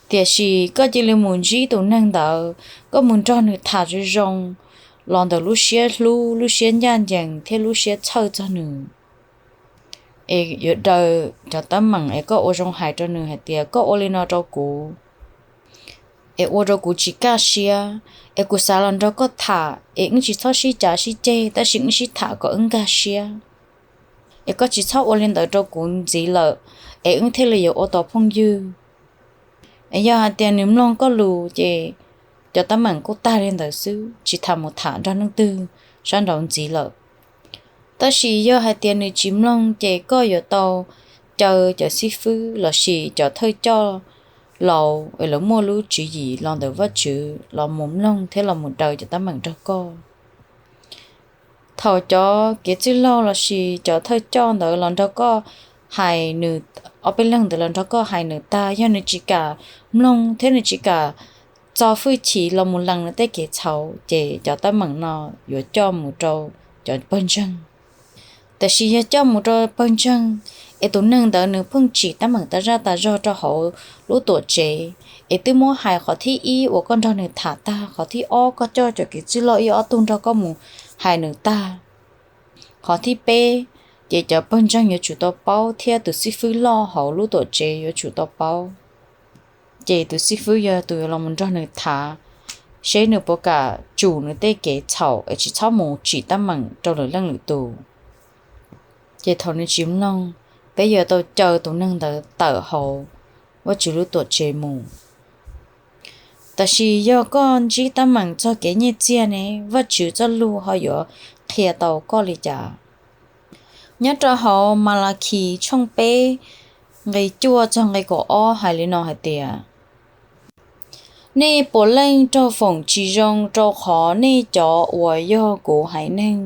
Tiam sis koj cia li mus ntsib tus neeg ntawd, koj mus nrog nws tham zoo zoo los ntawm lub siab hlub, lub siab ncaj ncees thiab lub siab txhawj txog nws. Es yuav daws cov teeb meem es koj ua zoo hais rau nws hais tias, koj ua li no rau kuv es ua rau kuv tsis kaj siab, es kuv xav los nrog koj tham, es wb tsis txhob sib cav sib ceg, tab sis wb sib tham kom wb nkag siab. Es koj tsis txhob ua li ntawd rau kuv ntxiv lawm, es wb thiaj li yuav ua tau phooj ywg. Es yog hais tias nws mloog koj lus ces cov teeb meem kuj tag li ntawd xwb, tsis tas mus tham nrog neeg twg sab nraud ntxiv lawm. Tab sis yog hais tias nws tsis mloog ces koj yuav tau caw cov xib fwb lossis cov thawj coj laus es lawv muaj lub tswv yim los ntawm Vajtswv los mus mloog thiab los mus daws cov teeb meem nrog koj. Thaum cov kev txwj laug lossis cov thawj coj ntawd los nrog koj hais nws, ob peb leeg ntawd los nrog koj hais nws tag, yog nws tsis kam mloog thiab nws tsis kam txo hwj chim los mus lees nws tej kev txhaum, ces cov teeb meem no yuav coj mus rau cov pawg ntseeg. Tiam sis yog coj mus rau pawg ntseeg es tus neeg ntawd nws pheej tsim teeb meem tas zaj tas zog rau hauv lub tuam tsev, es twb muab hais qhov thib ib uas koj nrog nws tham tag, qhov thib ob koj coj cov kev txwj laug ib ob tug nrog koj mus hais nws tag, qhov thib peb, ces cov pawg ntseeg yuav tsum tau paub thiab tus xib fwb loj hauv lub tuam tsev yuav tsum tau paub. Ces tus xib fwb yog tus yuav los mus nrog nws thav, seb nws puas kam tsum nws tej kev txhaum es tsis txhob mus tsim teeb meem rau lwm leej lwm tus. Ces thaum nws tsis mloog, peb yuav tau caw tus neeg ntawd tawm hauv Vajtswv lub tuam tsev mus. Tab sis yog koj ntsib teeb meem txog kev nyiaj txiag ne, Vajtswv txoj lus ho yuav qhia tau koj li cas? Nyob rau hauv Malakis tshooj peb nqe cuaj txog nqe kaum ob hais li no hais tias, nej puav leej raug foom tsis zoo rau qhov nej cov uas yog kuv haiv neeg,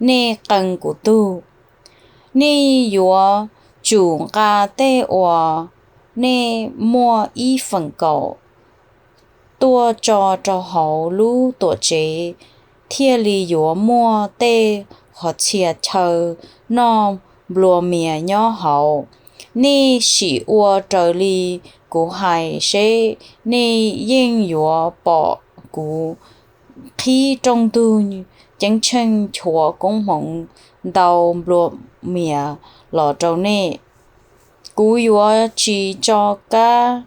nej qee kuv tug. Nej yuav tsum nqa tej uas nej muaj ib feem kaum tuaj tso rau hauv lub tuam tsev, thiaj li yuav muaj tej qhov txhia chaw noj nplua mias nyob hauv. Nej sim ua raws li kuv hais seb nej yeej yuav pom kuv qhib rooj ntug ceeb tsheej nchuav koob hmoov ntau nplua mias los rau nej. Kuv yuav tsis tso kab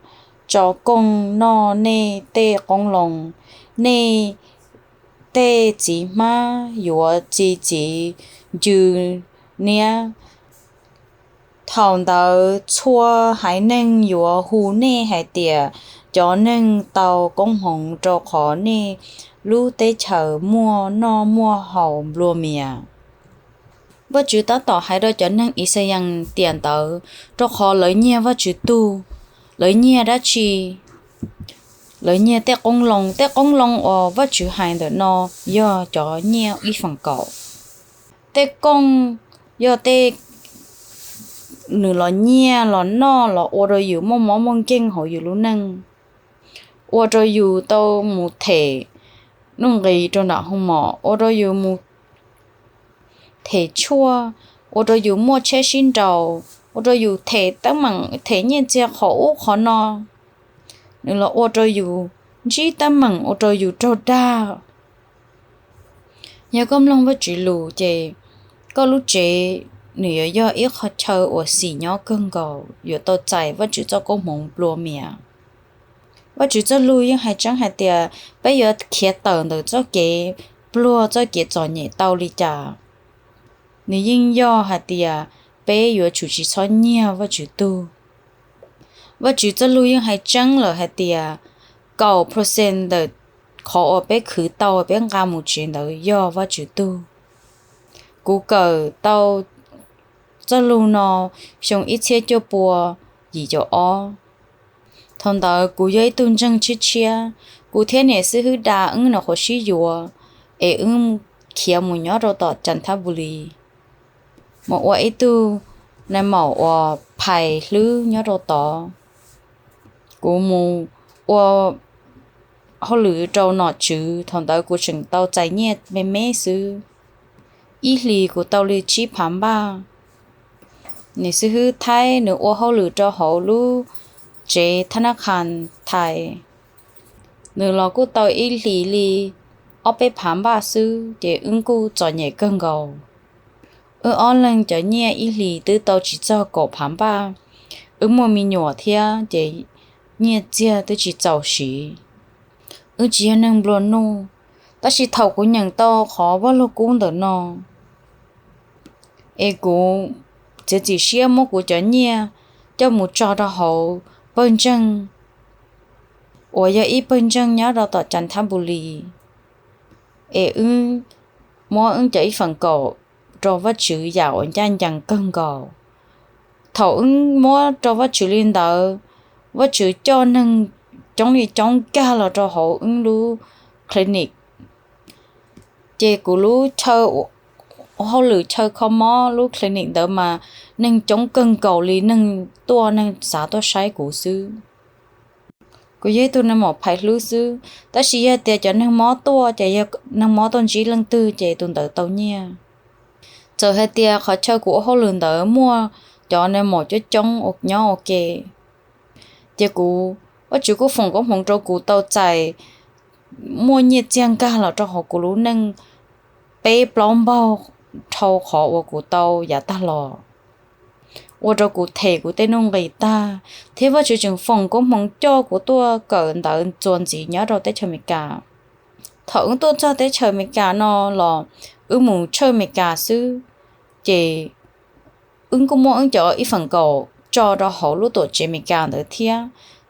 tso kooj noj nej tej qoob loo. Nej tej txiv hmab yuav txi txiv ncw niab, thaum ntawd txhua haiv neeg yuav hu nej hais tias cov neeg tau koob hmoov, rau qhov nej lub teb chaws muaj noj muaj haus nplua mias. Vajtswv tab tom hais rau cov neeg Ixayees tiam ntawd, rau qhov lawv nyiag Vajtswv tug, lawv nyiag dab tsi? Lawv nyiag tej qoob loo. Tej qoob loo uas Vajtswv hais ntawm no yog cov nyiaj ib feem kaum. Tej kooj yog tej nws los nyiaj los noj los ua rau yus muaj mob muaj nkeeg hauv yus lub neej, ua rau yus tau mus them nuj nqis rau nram hoo mom, ua rau yus mus them tshuaj, ua rau yus muaj tsheb sib nraus, ua rau yus them teeb meem, them nyiaj txiag qhov ub qhov no, nws los ua rau yus ntsib teeb meem, ua rau yus raug dag. Yog koj mloog Vajtswv lus ces koj lub tsev nws yuav yog ib qho chaw uas xim nyob kawg nkaus, yuav tau txais Vajtswv txoj koob hmoov nplua mias. Vajtswv txoj lus yeej hais tseeb hais tias peb yuav khiav tawm ntawm txoj kev pluag, txoj kev txom nyem tau li cas. Nws yeej yog hais tias peb yuav tsum tsis txhob nyiag Vajtswv tug. Vajtswv txoj lus yeej hais tseeb lawm hais tias kaum percent ntawm qhov uas peb khwv tau peb nqa mus tsev ntawd yog Vajtswv tug. Kuv kawm tau txoj lus no xyoo ib txhiab cuaj pua yim caum ob. Thaum ntawd kuv yog ib tug ntseeg tshiab tshiab, kuv thiab niam xib hwb da wb nyuam qhuav sib yuav es wb khiav mus nyob rau tom Chantabuli, mus ua ib tug nais maum uas phais hlwb nyob rau tod. Kuv mus ua hauj lwm rau nom tswv, thaum ntawd kuv tseem tau txais nyiaj me me xwb. Ib hlis kuv tau li tsib phav npaj. Niam xib hwb Thaib nws ua hauj lwm rau hauv lub tsev thab nab qhas Thaib, nws los kuj tau ib hlis li ob peb phav npaj xwb, ces wb kuj txom nyem kawg nkaus. Wb ob leeg cov nyiaj ib hlis twb tau tsis txog kaum phav npaj. Wb muaj me nyuam thiab ces nyiaj txiag twb tsis txaus siv. Wb tsis yog neeg nplua nuj, tab sis thaum kuv nyeem tau qhov Vaj Lug Kub ntawm no, es kuv txiav txim siab muab kuv cov nyiaj coj mus tso rau hauv pawg ntseeg, uas yog ib pawg ntseeg nyob rau tom Chantabuli, es wb muab wb cov ib feem kaum rau Vajtswv yam uas ncaj ncees kawg nkaus. Thaum wb muab rau Vajtswv li ntawd, Vajtswv coj neeg coob li coob nkag los rau hauv wb lub clinic. Ces kuv lub chaw hauj lwm chaw kho mob lub clinic ntawd mas neeg coob kawg nkaus li, neeg tuaj neeg xav tuaj saib kuv xwb. Kuv yog ib tug nais maum phais hlwb xwb, tab sis yog tias cov neeg mob tuaj ces yog neeg mob tuaj ntsib leej twg ces tus ntawd tau nyiaj. Txawm hais tias qhov chaw kuv ua hauj lwm ntawd muaj cov nais maum coob coob nyob ua ke, ces kuv, Vajtswv kuj foom koob hmoov rau kuv tau txais muaj nyiaj txiag nkag los rau hauv kuv lub neej peb plaub npaug dhau qhov uas kuv tau yav tag los, ua rau kuv them kuv tej nuj nqis tag, thiab Vajtswv tseem foom koob hmoov coj kuv tuaj kawm ntawv txuas ntxiv nyob rau teb chaws Amelikas. Thaum wb tuaj txog teb chaws Amelikas no los wb mus tshawj Amelikas xwb, ces wb kuj muab wb cov ib feem kaum tso rau hauv lub tuam tsev Amelikas ntawd thiab.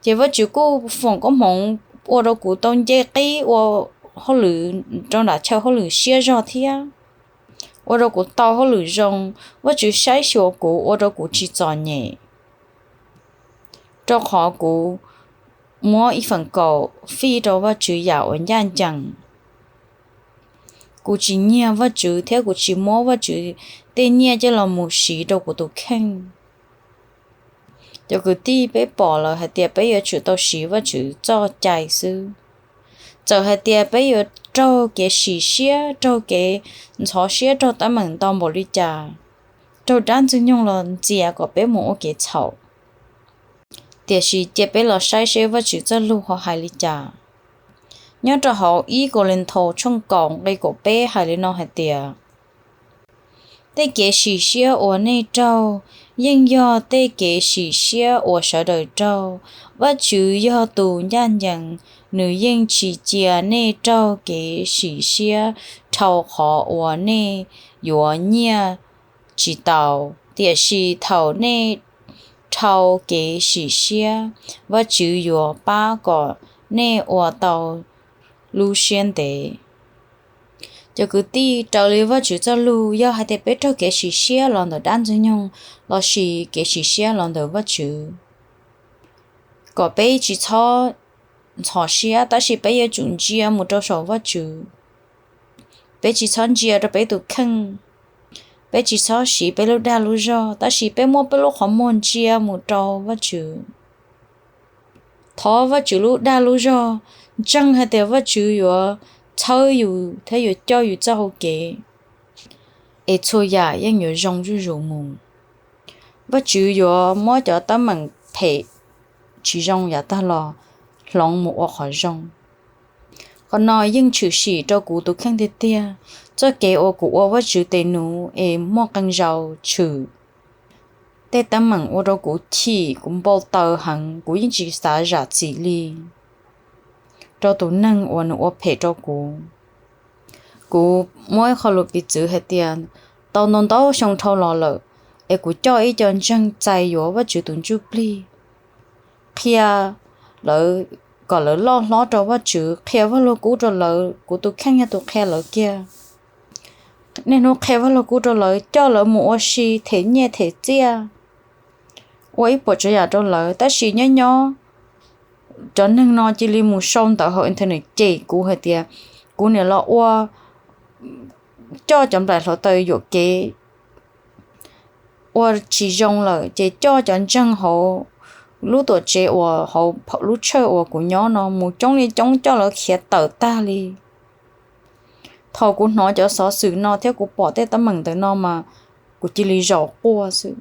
Ces Vajtswv kuj foom koob hmoov ua rau kuv tau nce qib ua hauj lwm rau nram chaw hauj lwm siab zog thiab, ua rau kuv tau hauj lwm zoo. Vajtswv saib xyuas kuv ua rau kuv tsis txom nyem, rau qhov kuv muab ib feem kaum fij rau Vajtswv yam uas ncaj ncees. Kuv tsis nyiag Vajtswv thiab kuv tsis muab Vajtswv tej nyiaj coj los mus siv rau kuv tus kheej. Cov kwv tij, peb pom lawm hais tias peb yuav tsum tau siv Vajtswv txoj cai xwb. Txawm hais tias peb yuav raug kev sim siab, raug kev ntxhov siab, raug teeb meem ntau npaum li cas, raug dab ntxwg nyoog los ntxias kom peb mus ua kev txhaum, tiam sis cia peb los saib seb Vajtswv txoj lus ho hais li cas. Nyob rau hauv ib Kauleethaus tshooj kaum nqe kaum peb hais li no hais tias, tej kev sim siab uas nej raug yeej yog tej kev sim siab uas sawv daws raug. Vajtswv yog tus ncaj ncees, nws yeej tsis cia nej raug kev sim siab dhau qhov uas nej yuav nyiaj tsis tau. Tiam sis thaum nej dhau kev sim siab, Vajtswv yuav pab kom nej ua tau lub siab ntev. Cov kwv tij, raws li Vajtswv txoj lus, yog hais tias peb raug kev sim siab los ntawm dab ntxwg nyoog lossis kev sim siab los ntawm Vajtswv, kom peb tsis txhob ntxhov siab, tab sis peb yuav tsum ntsia mus rau saum Vajtswv. Peb tsis txhob ntsia rau peb tus kheej, peb tsis txhob siv peb lub dag lub zog, tab sis peb muab peb lub qhov muag ntsia mus rau Vajtswv. Thov Vajtswv lub dag lub zog, ntseeg hais tias Vajtswv yuav txhawb yus thiab yuav coj yus txoj hau kev, es txhua yam yeej yuav zoo zuj zus mus. Vajtswv yuav muab cov teeb meem phem tsis zoo yav tag los hloov mus ua qhov zoo. Qhov no yeej tshwm sim rau kuv tus kheej tiag tiag. Txoj kev uas kuv ua Vajtswv tes nuv es muaj qee zaus tshwm tej teeb meem ua rau kuv chim, kuv npau taws heev, kuv yeej tsis xav zam txim li rau tus neeg uas nws ua phem rau kuv. Kuv muab ib qho lus piv txwv hais tias, tau ntau ntau xyoo dhau los lawm, es kuv coj ib co ntseeg txais yuav Vajtswv tus ntsuj plig, qhia lawv kom lawv loj hlob rau Vajtswv, qhia Vaj Lug Kub rau lawv, kuv tus kheej yog tus qhia lawv kiag. Niaj hnub qhia Vaj Lug Kub rau lawv, coj lawv mus ua si, them nyiaj them txiaj, ua ib puas tsav yam rau lawv, tab sis nyob nyob cov neeg no cia li mus sau ntawv hauv internet cem kuv hais tias kuv niam los ua, coj cov nplaim hluav taws yuam kev ua tsis zoo lawm, ces coj cov ntseeg hauv lub tuam tsev uas hauv lub tshawj uas kuv nyob no mus coob li coob, coj lawv khiav tawm tag li. Thaum kuv hnov cov xov xwm no thiab kuv pom tej teeb meem ntawm no mas kuv cia li zaum quaj xwb.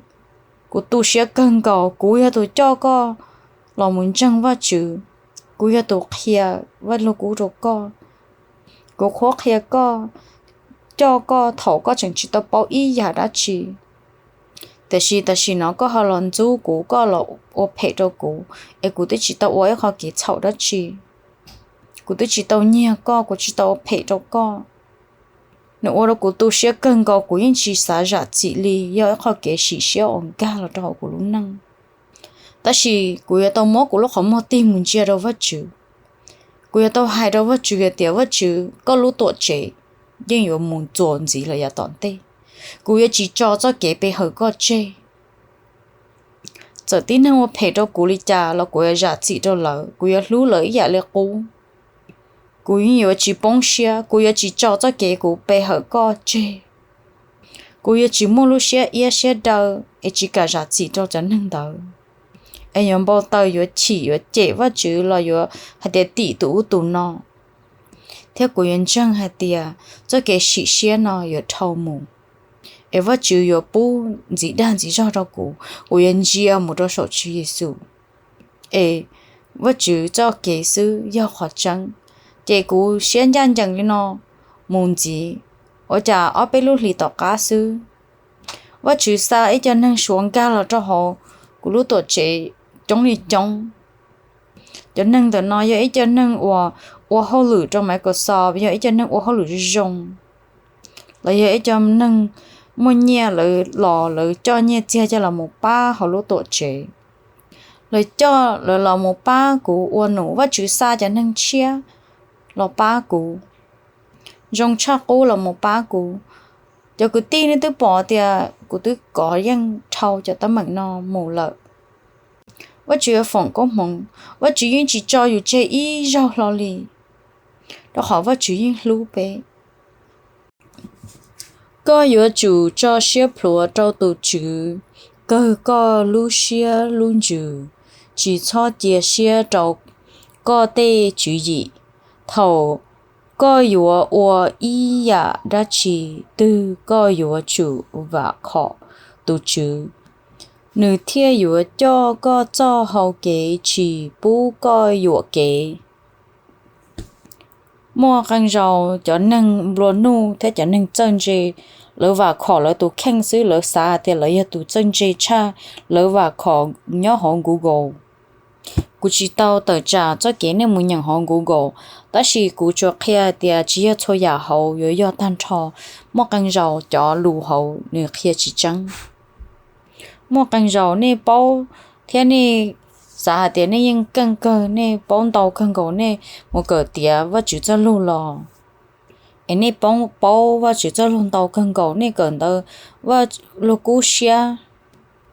Kuv tu siab kawg nkaus, kuv yog tus coj koj los mus ntseeg Vajtswv, kuv yog tus qhia Vaj Lug Kub rau koj, kuv qhuab qhia koj, coj koj thaum koj tseem tsis tau paub ib yam dab tsi. Tiam sis tam sim no koj ho los ntxub kuv, koj los ua phem rau kuv, es kuv twb tsis tau ua ib qho kev txhaum dab tsi. Kuv twb tsis tau nyiag koj, kuv tsis tau ua phem rau koj. Nws ua rau kuv tu siab kawg nkaus, kuv yeej tsis xav zam txim li, yog ib qho kev sim siab uas nkag los rau hauv kuv lub neej. Tab sis kuv yuav tau muab kuv lub qhov muag tig mus ntsia rau Vajtswv. Kuv yuav tau hais rau Vajtswv hais tias, Vajtswv, koj lub tuam tsev yeej yuav mus txuas ntxiv lawm yav tom ntej. Kuv yuav tsis tso txoj kev pe hawm koj tseg. Txawm tib neeg ua phem rau kuv li cas los kuv yuav zam txim rau lawv, kuv yuav hlub lawv ib yam li qub. Kuv yeej yuav tsis poob siab, kuv yuav tsis tso txoj kev kuv pe hawm koj tseg. Kuv yuav tsis muaj lub siab iab siab daw es tsis kam zam txim rau cov neeg ntawd, es yuav npau taws, yuav chim, yuav cem Vajtswv los yuav hais tias tim tus ub tus no. Thiab kuv yuav ntseeg hais tias txoj kev sim siab no yuav dhau mus, es Vajtswv yuav pub ntxiv dag ntxiv zog rau kuv, kuv yuav ntsia mus rau saum Tswv Yexus. Es Vajtswv txoj kev xwb yog qhov tseeb. Ces kuv siab ncaj ncees li no mus ntxiv, ua cas ob peb lub hlis tom qab xwb, Vajtswv xa ib co neeg Suav nkag los rau hauv kuv lub tuam tsev coob li coob. Cov neeg ntawm no yog ib co neeg uas ua hauj lwm rau Microsoft, yog ib co neeg ua hauj lwm zoo zoo, los yog ib co neeg muaj nyiaj, lawv los lawv coj nyiaj txiag coj los mus pab hauv lub tuam tsev. Lawv coj lawv los mus pab kuv ua num, Vajtswv xa cov neeg tshiab los pab kuv, zoo tshaj qub los mus pab kuv. Cov kwv tij, nej twb pom tias kuv twb kov yeej dhau cov teeb meem no mus lawm. Vajtswv yuav foom koob hmoov, Vajtswv yeej tsis tso yus tseg ib zaug hlo li, rau qhov Vajtswv yeej hlub peb. Koj yuav tsum tso siab plhuav rau tus Tswv kawg koj lub siab lub ntsws, tsis txhob cia siab rau koj tej tswv yim. Thaum koj yuav ua ib yam dab tsi twg koj yuav tsum vam khom tus Tswv, nws thiaj yuav coj koj txoj hau kev, tsis pub koj yuam kev. Muaj qee zaus cov neeg nplua nuj thiab cov neeg txawj ntse, lawv vam khom lawv tus kheej xwb, lawv xav hais tias lawv yog tus txawj ntse tshaj, lawv vam khom nyob hauv Google. Kuv tsis tau tawm tsam txoj kev nej mus nyeem hauv Google, tab sis kuv tsuas qhia tias tsis yog txhua yam hauv yuav yog tag nrho. Muaj qee zaus cov lus hauv nws qhia tsis tseeb. Muaj qee zaus nej paub thiab nej xav hais tias nej yeej keej kawg, nej paub ntau kawg nkaus, nej mus kawm tiav Vajtswv txoj lug los, es nej paub, paub Vajtswv txoj lug ntau kawg nkaus, nej kawm ntawv Vaj Lug Kub siab,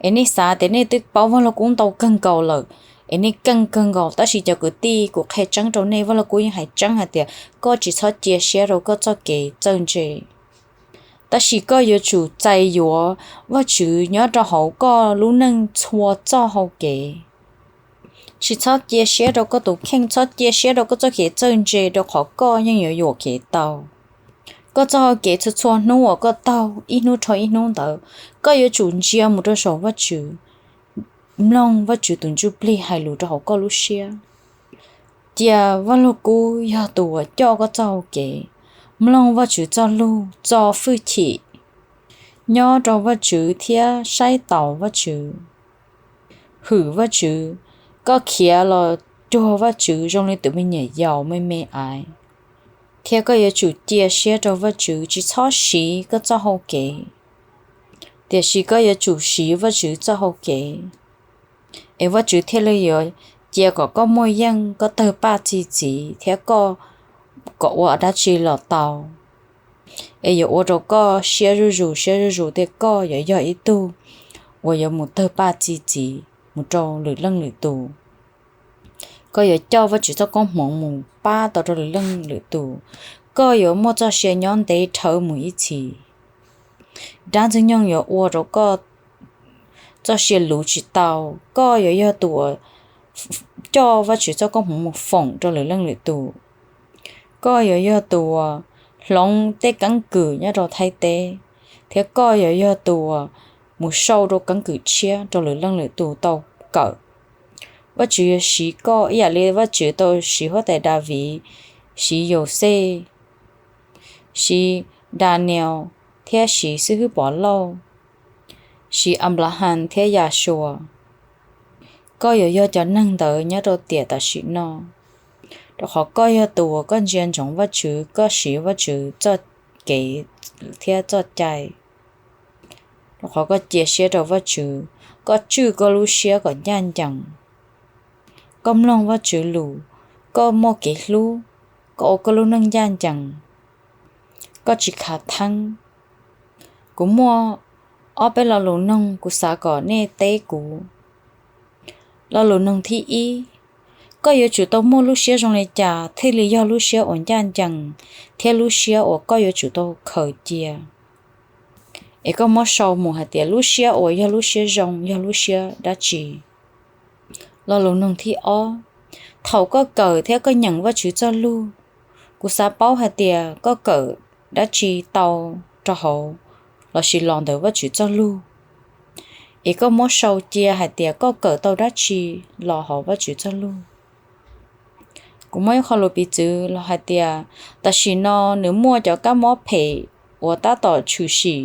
es nej xav tias nej twb paub Vaj Lug Kub ntau kawg nkaus lawm, es nej keej kawg nkaus. Tab sis cov kwv tij, kuv qhia tseeb rau nej, Vaj Lug Kub yeej hais tseeb hais tias koj tsis txhob cia siab rau koj txoj kev txawj ntse, tab sis koj yuav tsum txais yuav Vajtswv nyob rau hauv koj lub neej txhua txoj hau kev. Tsis txhob cia siab rau koj tus kheej, txhob cia siab rau koj txoj kev txawj ntse, rau qhov koj yeej yuav yuam kev tau. Koj txoj hau kev txhua txhua hnub uas koj taug ib hnub dhau ib hnub ntawd, koj yuav tsum ntsia mus rau saum Vajtswv, mloog Vajtswv tus Ntsuj Plig hais lus rau hauv koj lub siab. Cia Vaj Lug Kub yog tus uas coj koj txoj hau kev. Mloog Vajtswv txoj lug, txo hwj chim nyob rau Vajtswv thiab saib taus Vajtswv, hwm Vajtswv. Koj khiav los cuag Vajtswv zoo li tus me nyuam yaus me me aiv, thiab koj yuav tsum cia siab rau Vajtswv, tsis txhob siv koj txoj hau kev, tiam sis koj yuav tsum siv Vajtswv txoj hau kev, es Vajtswv thiaj li yuav cia kom koj muaj yeej, koj tawg paj txi txiv, thiab koj kom ua dab tsi los tau, es yuav ua rau koj siab zuj zus, siab zuj zus, thiab koj yuav yog ib tug uas yuav mus tawg paj txi txiv mus rau lwm leej lwm tus. Koj yuav coj Vajtswv txoj koob hmoov mus pab tau rau lwm leej lwm tus. Koj yuav muaj txoj sia nyob ntev dhawv mus ib txhis. Dab Ntxwg Nyoog yuav ua rau koj txoj sia luv tsis tau. Koj yuav yog tus uas coj Vajtswv txoj koob hmoov mus foom rau lwm leej lwm tus. Koj yuav yog tus uas hloov tej keeb kwm nyob rau Thaib teb, thiab koj yuav yog tus uas mus sau rau keeb kwm tshiab rau lwm leej lwm tus tau kawm. Vajtswv yuav siv koj ib yam li Vajtswv tau siv huab tais Daviv, siv Yauxej, siv Daniyees, thiab siv xib hwb Pov Lauj, siv Anplahas thiab Yahshua. Koj yuav yog cov neeg ntawd nyob rau tiam tam sim no, rau qhov koj yog tus uas koj ntsia ntsoov Vajtswv, koj siv Vajtswv txoj kev thiab txoj cai, rau qhov koj cia siab rau Vajtswv, koj tswj koj lub siab kom ncaj ncees, koj mloog Vajtswv lus, koj muaj kev hlub, koj ua koj lub neej ncaj ncees, koj tsis khav theeb. Kuv muaj ob peb lo lus noog kuv xav kom nej teb kuv. Lo lus noog thib ib, koj yuav tsum tau muaj lub siab zoo li cas thiaj li yog lub siab uas ncaj ncees thiab lub siab uas koj yuav tsum tau khaws cia? Es koj muab sau mus hais tias lub siab uas yog lub siab zoo yog lub siab dab tsi? Lo lus noog thib ob, thaum koj kawm thiab koj nyeem Vajtswv txoj lug, kuv xav paub hais tias koj kawm dab tsi tau rau hauv lossis los ntawm Vajtswv txoj lug, es koj muab sau cia hais tias koj kawm tau dab tsi los hauv Vajtswv txoj lug. Kuv muaj ib qho lus piv txwv los hais tias tam sim no nws muaj cov kab mob phem uas tab tom tshwm sim,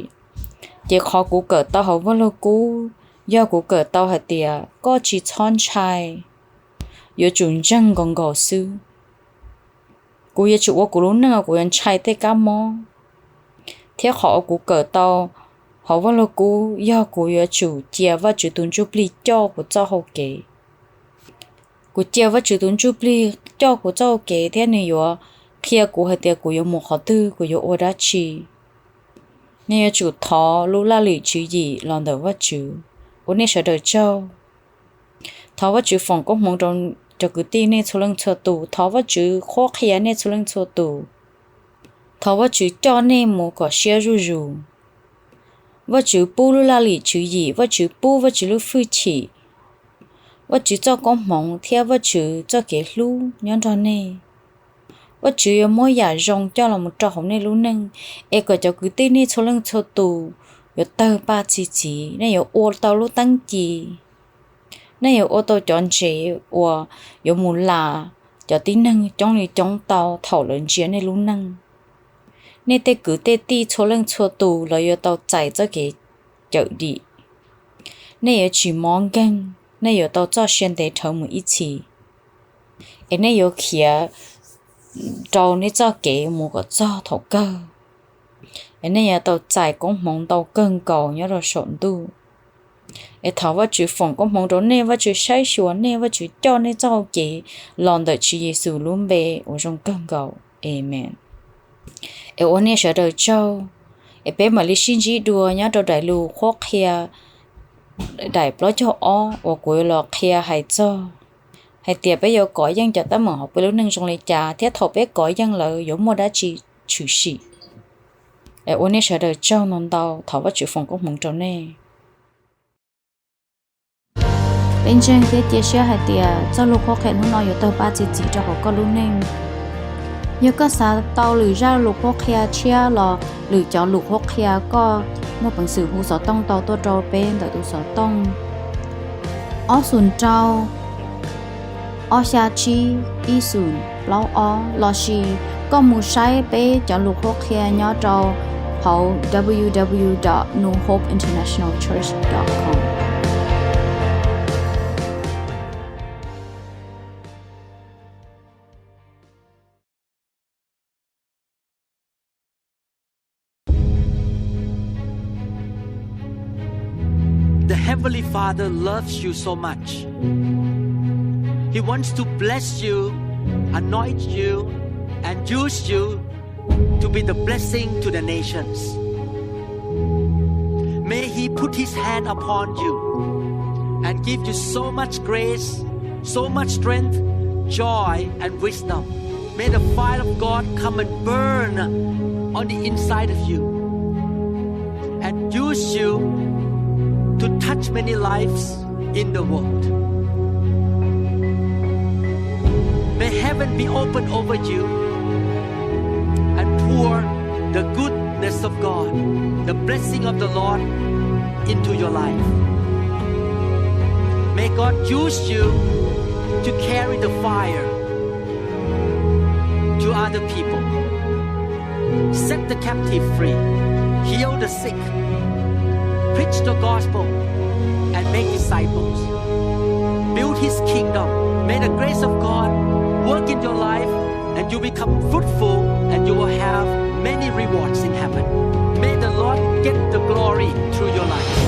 ces qhov kuv kawm tau hauv Vajluskub yog kuv kawm tau hais tias koj tsis txhob ntshai, yuav tsum ntseeg nkaus nkaus xwb. Kuv yuav tsum ua kuv lub neej kuv yuav ntshai tej kab mob, thiab qhov uas kuv kawm tau hauv Vajluskub yog kuv yuav tsum cia Vajtswv tus Ntsuj Plig coj kuv txoj hau kev. Kuv cia Vajtswv tus Ntsuj Plig coj kuv txoj hau kev thiab nws yuav qhia kuv hais tias kuv yuav mus qhov twg, kuv yuav ua dab tsi. Nej yuav tsum thov lub laj lim tswv yim los ntawm Vajtswv. Ua nej sawv daws tsaug. Thov Vajtswv foom koob hmoov rau cov kwv tij nej txhua leej txhua tus, thov Vajtswv qhuab qhia nej txhua leej txhua tus. Thov Vajtswv coj nej mus kom siab zuj zus. Vajtswv pub lub laj lim tswv yim, Vajtswv pub Vajtswv lub hwj chim, Vajtswv txoj koob hmoov thiab Vajtswv txoj kev hlub nyob nrog nej. Vajtswv yuav muab yam zoo coj los mus rau hauv nej lub neej, es kom cov kwv tij nej txhua leej txhua tus yuav tawg paj txi txiv, nej yuav ua tau lub teeb ci, nej yuav ua tau cov ntsev uas yuav mus las cov tib neeg coob li coob tau thaum lawv ntsia nej lub neej. Nej tej kwv tej tij txhua leej txhua tus lawv yuav tau txais txoj kev cawm dim. Nej yuav tsis mob nkeeg, nej yuav tau txoj sia ntev dhawv mus ib txhis. es nej yuav khiav rau nej txoj kev mus kom txog thaum kawg, es nej yuav tau txais koob hmoov ntau kawg nkaus nyob rau saum ntuj. Es thov Vajtswv foom koob hmoov rau nej, Vajtswv saib xyuas nej, Vajtswv coj nej txoj hau kev los ntawm Tswv Yexus lub npe uas zoo kawg nkaus. Amees. Es ua nej sawv daws tsaug, es peb mam li sib ntsib dua nyob rau daim lus qhuab qhia daim plaub caug ob uas kuv yuav los qhia hais txog hais tias peb yuav kov yeej cov teeb meem hauv peb lub neej zoo li cas thiab thaum peb kov yeej lawm yuav muaj dab tsi tshwm sim. Es ua nej sawv daws tsaug ntau ntau, thov Vajtswv foom koob hmoov rau nej. Peb ntseeg thiab cia siab hais tias txoj lus qhuab qhia hnub no yuav tawg paj txi txiv rau hauv koj lub neej. Yog koj xav tau lwm zaj lus qhuab qhia tshiab los lwm cov lus qhuab qhia, koj muaj peev xwm hu xov tooj tau tuaj rau peb ntawm tus xov tooj ob xoom rau ob xya tsib ib xoom plaub ob, lossis koj mus saib peb cov lus qhuab qhia nyob rau hauv w w w dot new hope international church dot com. The Heavenly Father loves you so much. He wants to bless you, anoint you, and use you to be the blessing to the nations. May He put His hand upon you and give you so much grace, so much strength, joy, and wisdom. May the fire of God come and burn on the inside of you and use you to touch many lives in the world. May heaven be open over you and pour the goodness of God, the blessing of the Lord into your life. May God use you to carry the fire to other people. Set the captive free, heal the sick, preach the gospel, and make disciples. Build His kingdom. May the grace of God work in your life, and you become fruitful, and you will have many rewards in heaven. May the Lord get the glory through your life.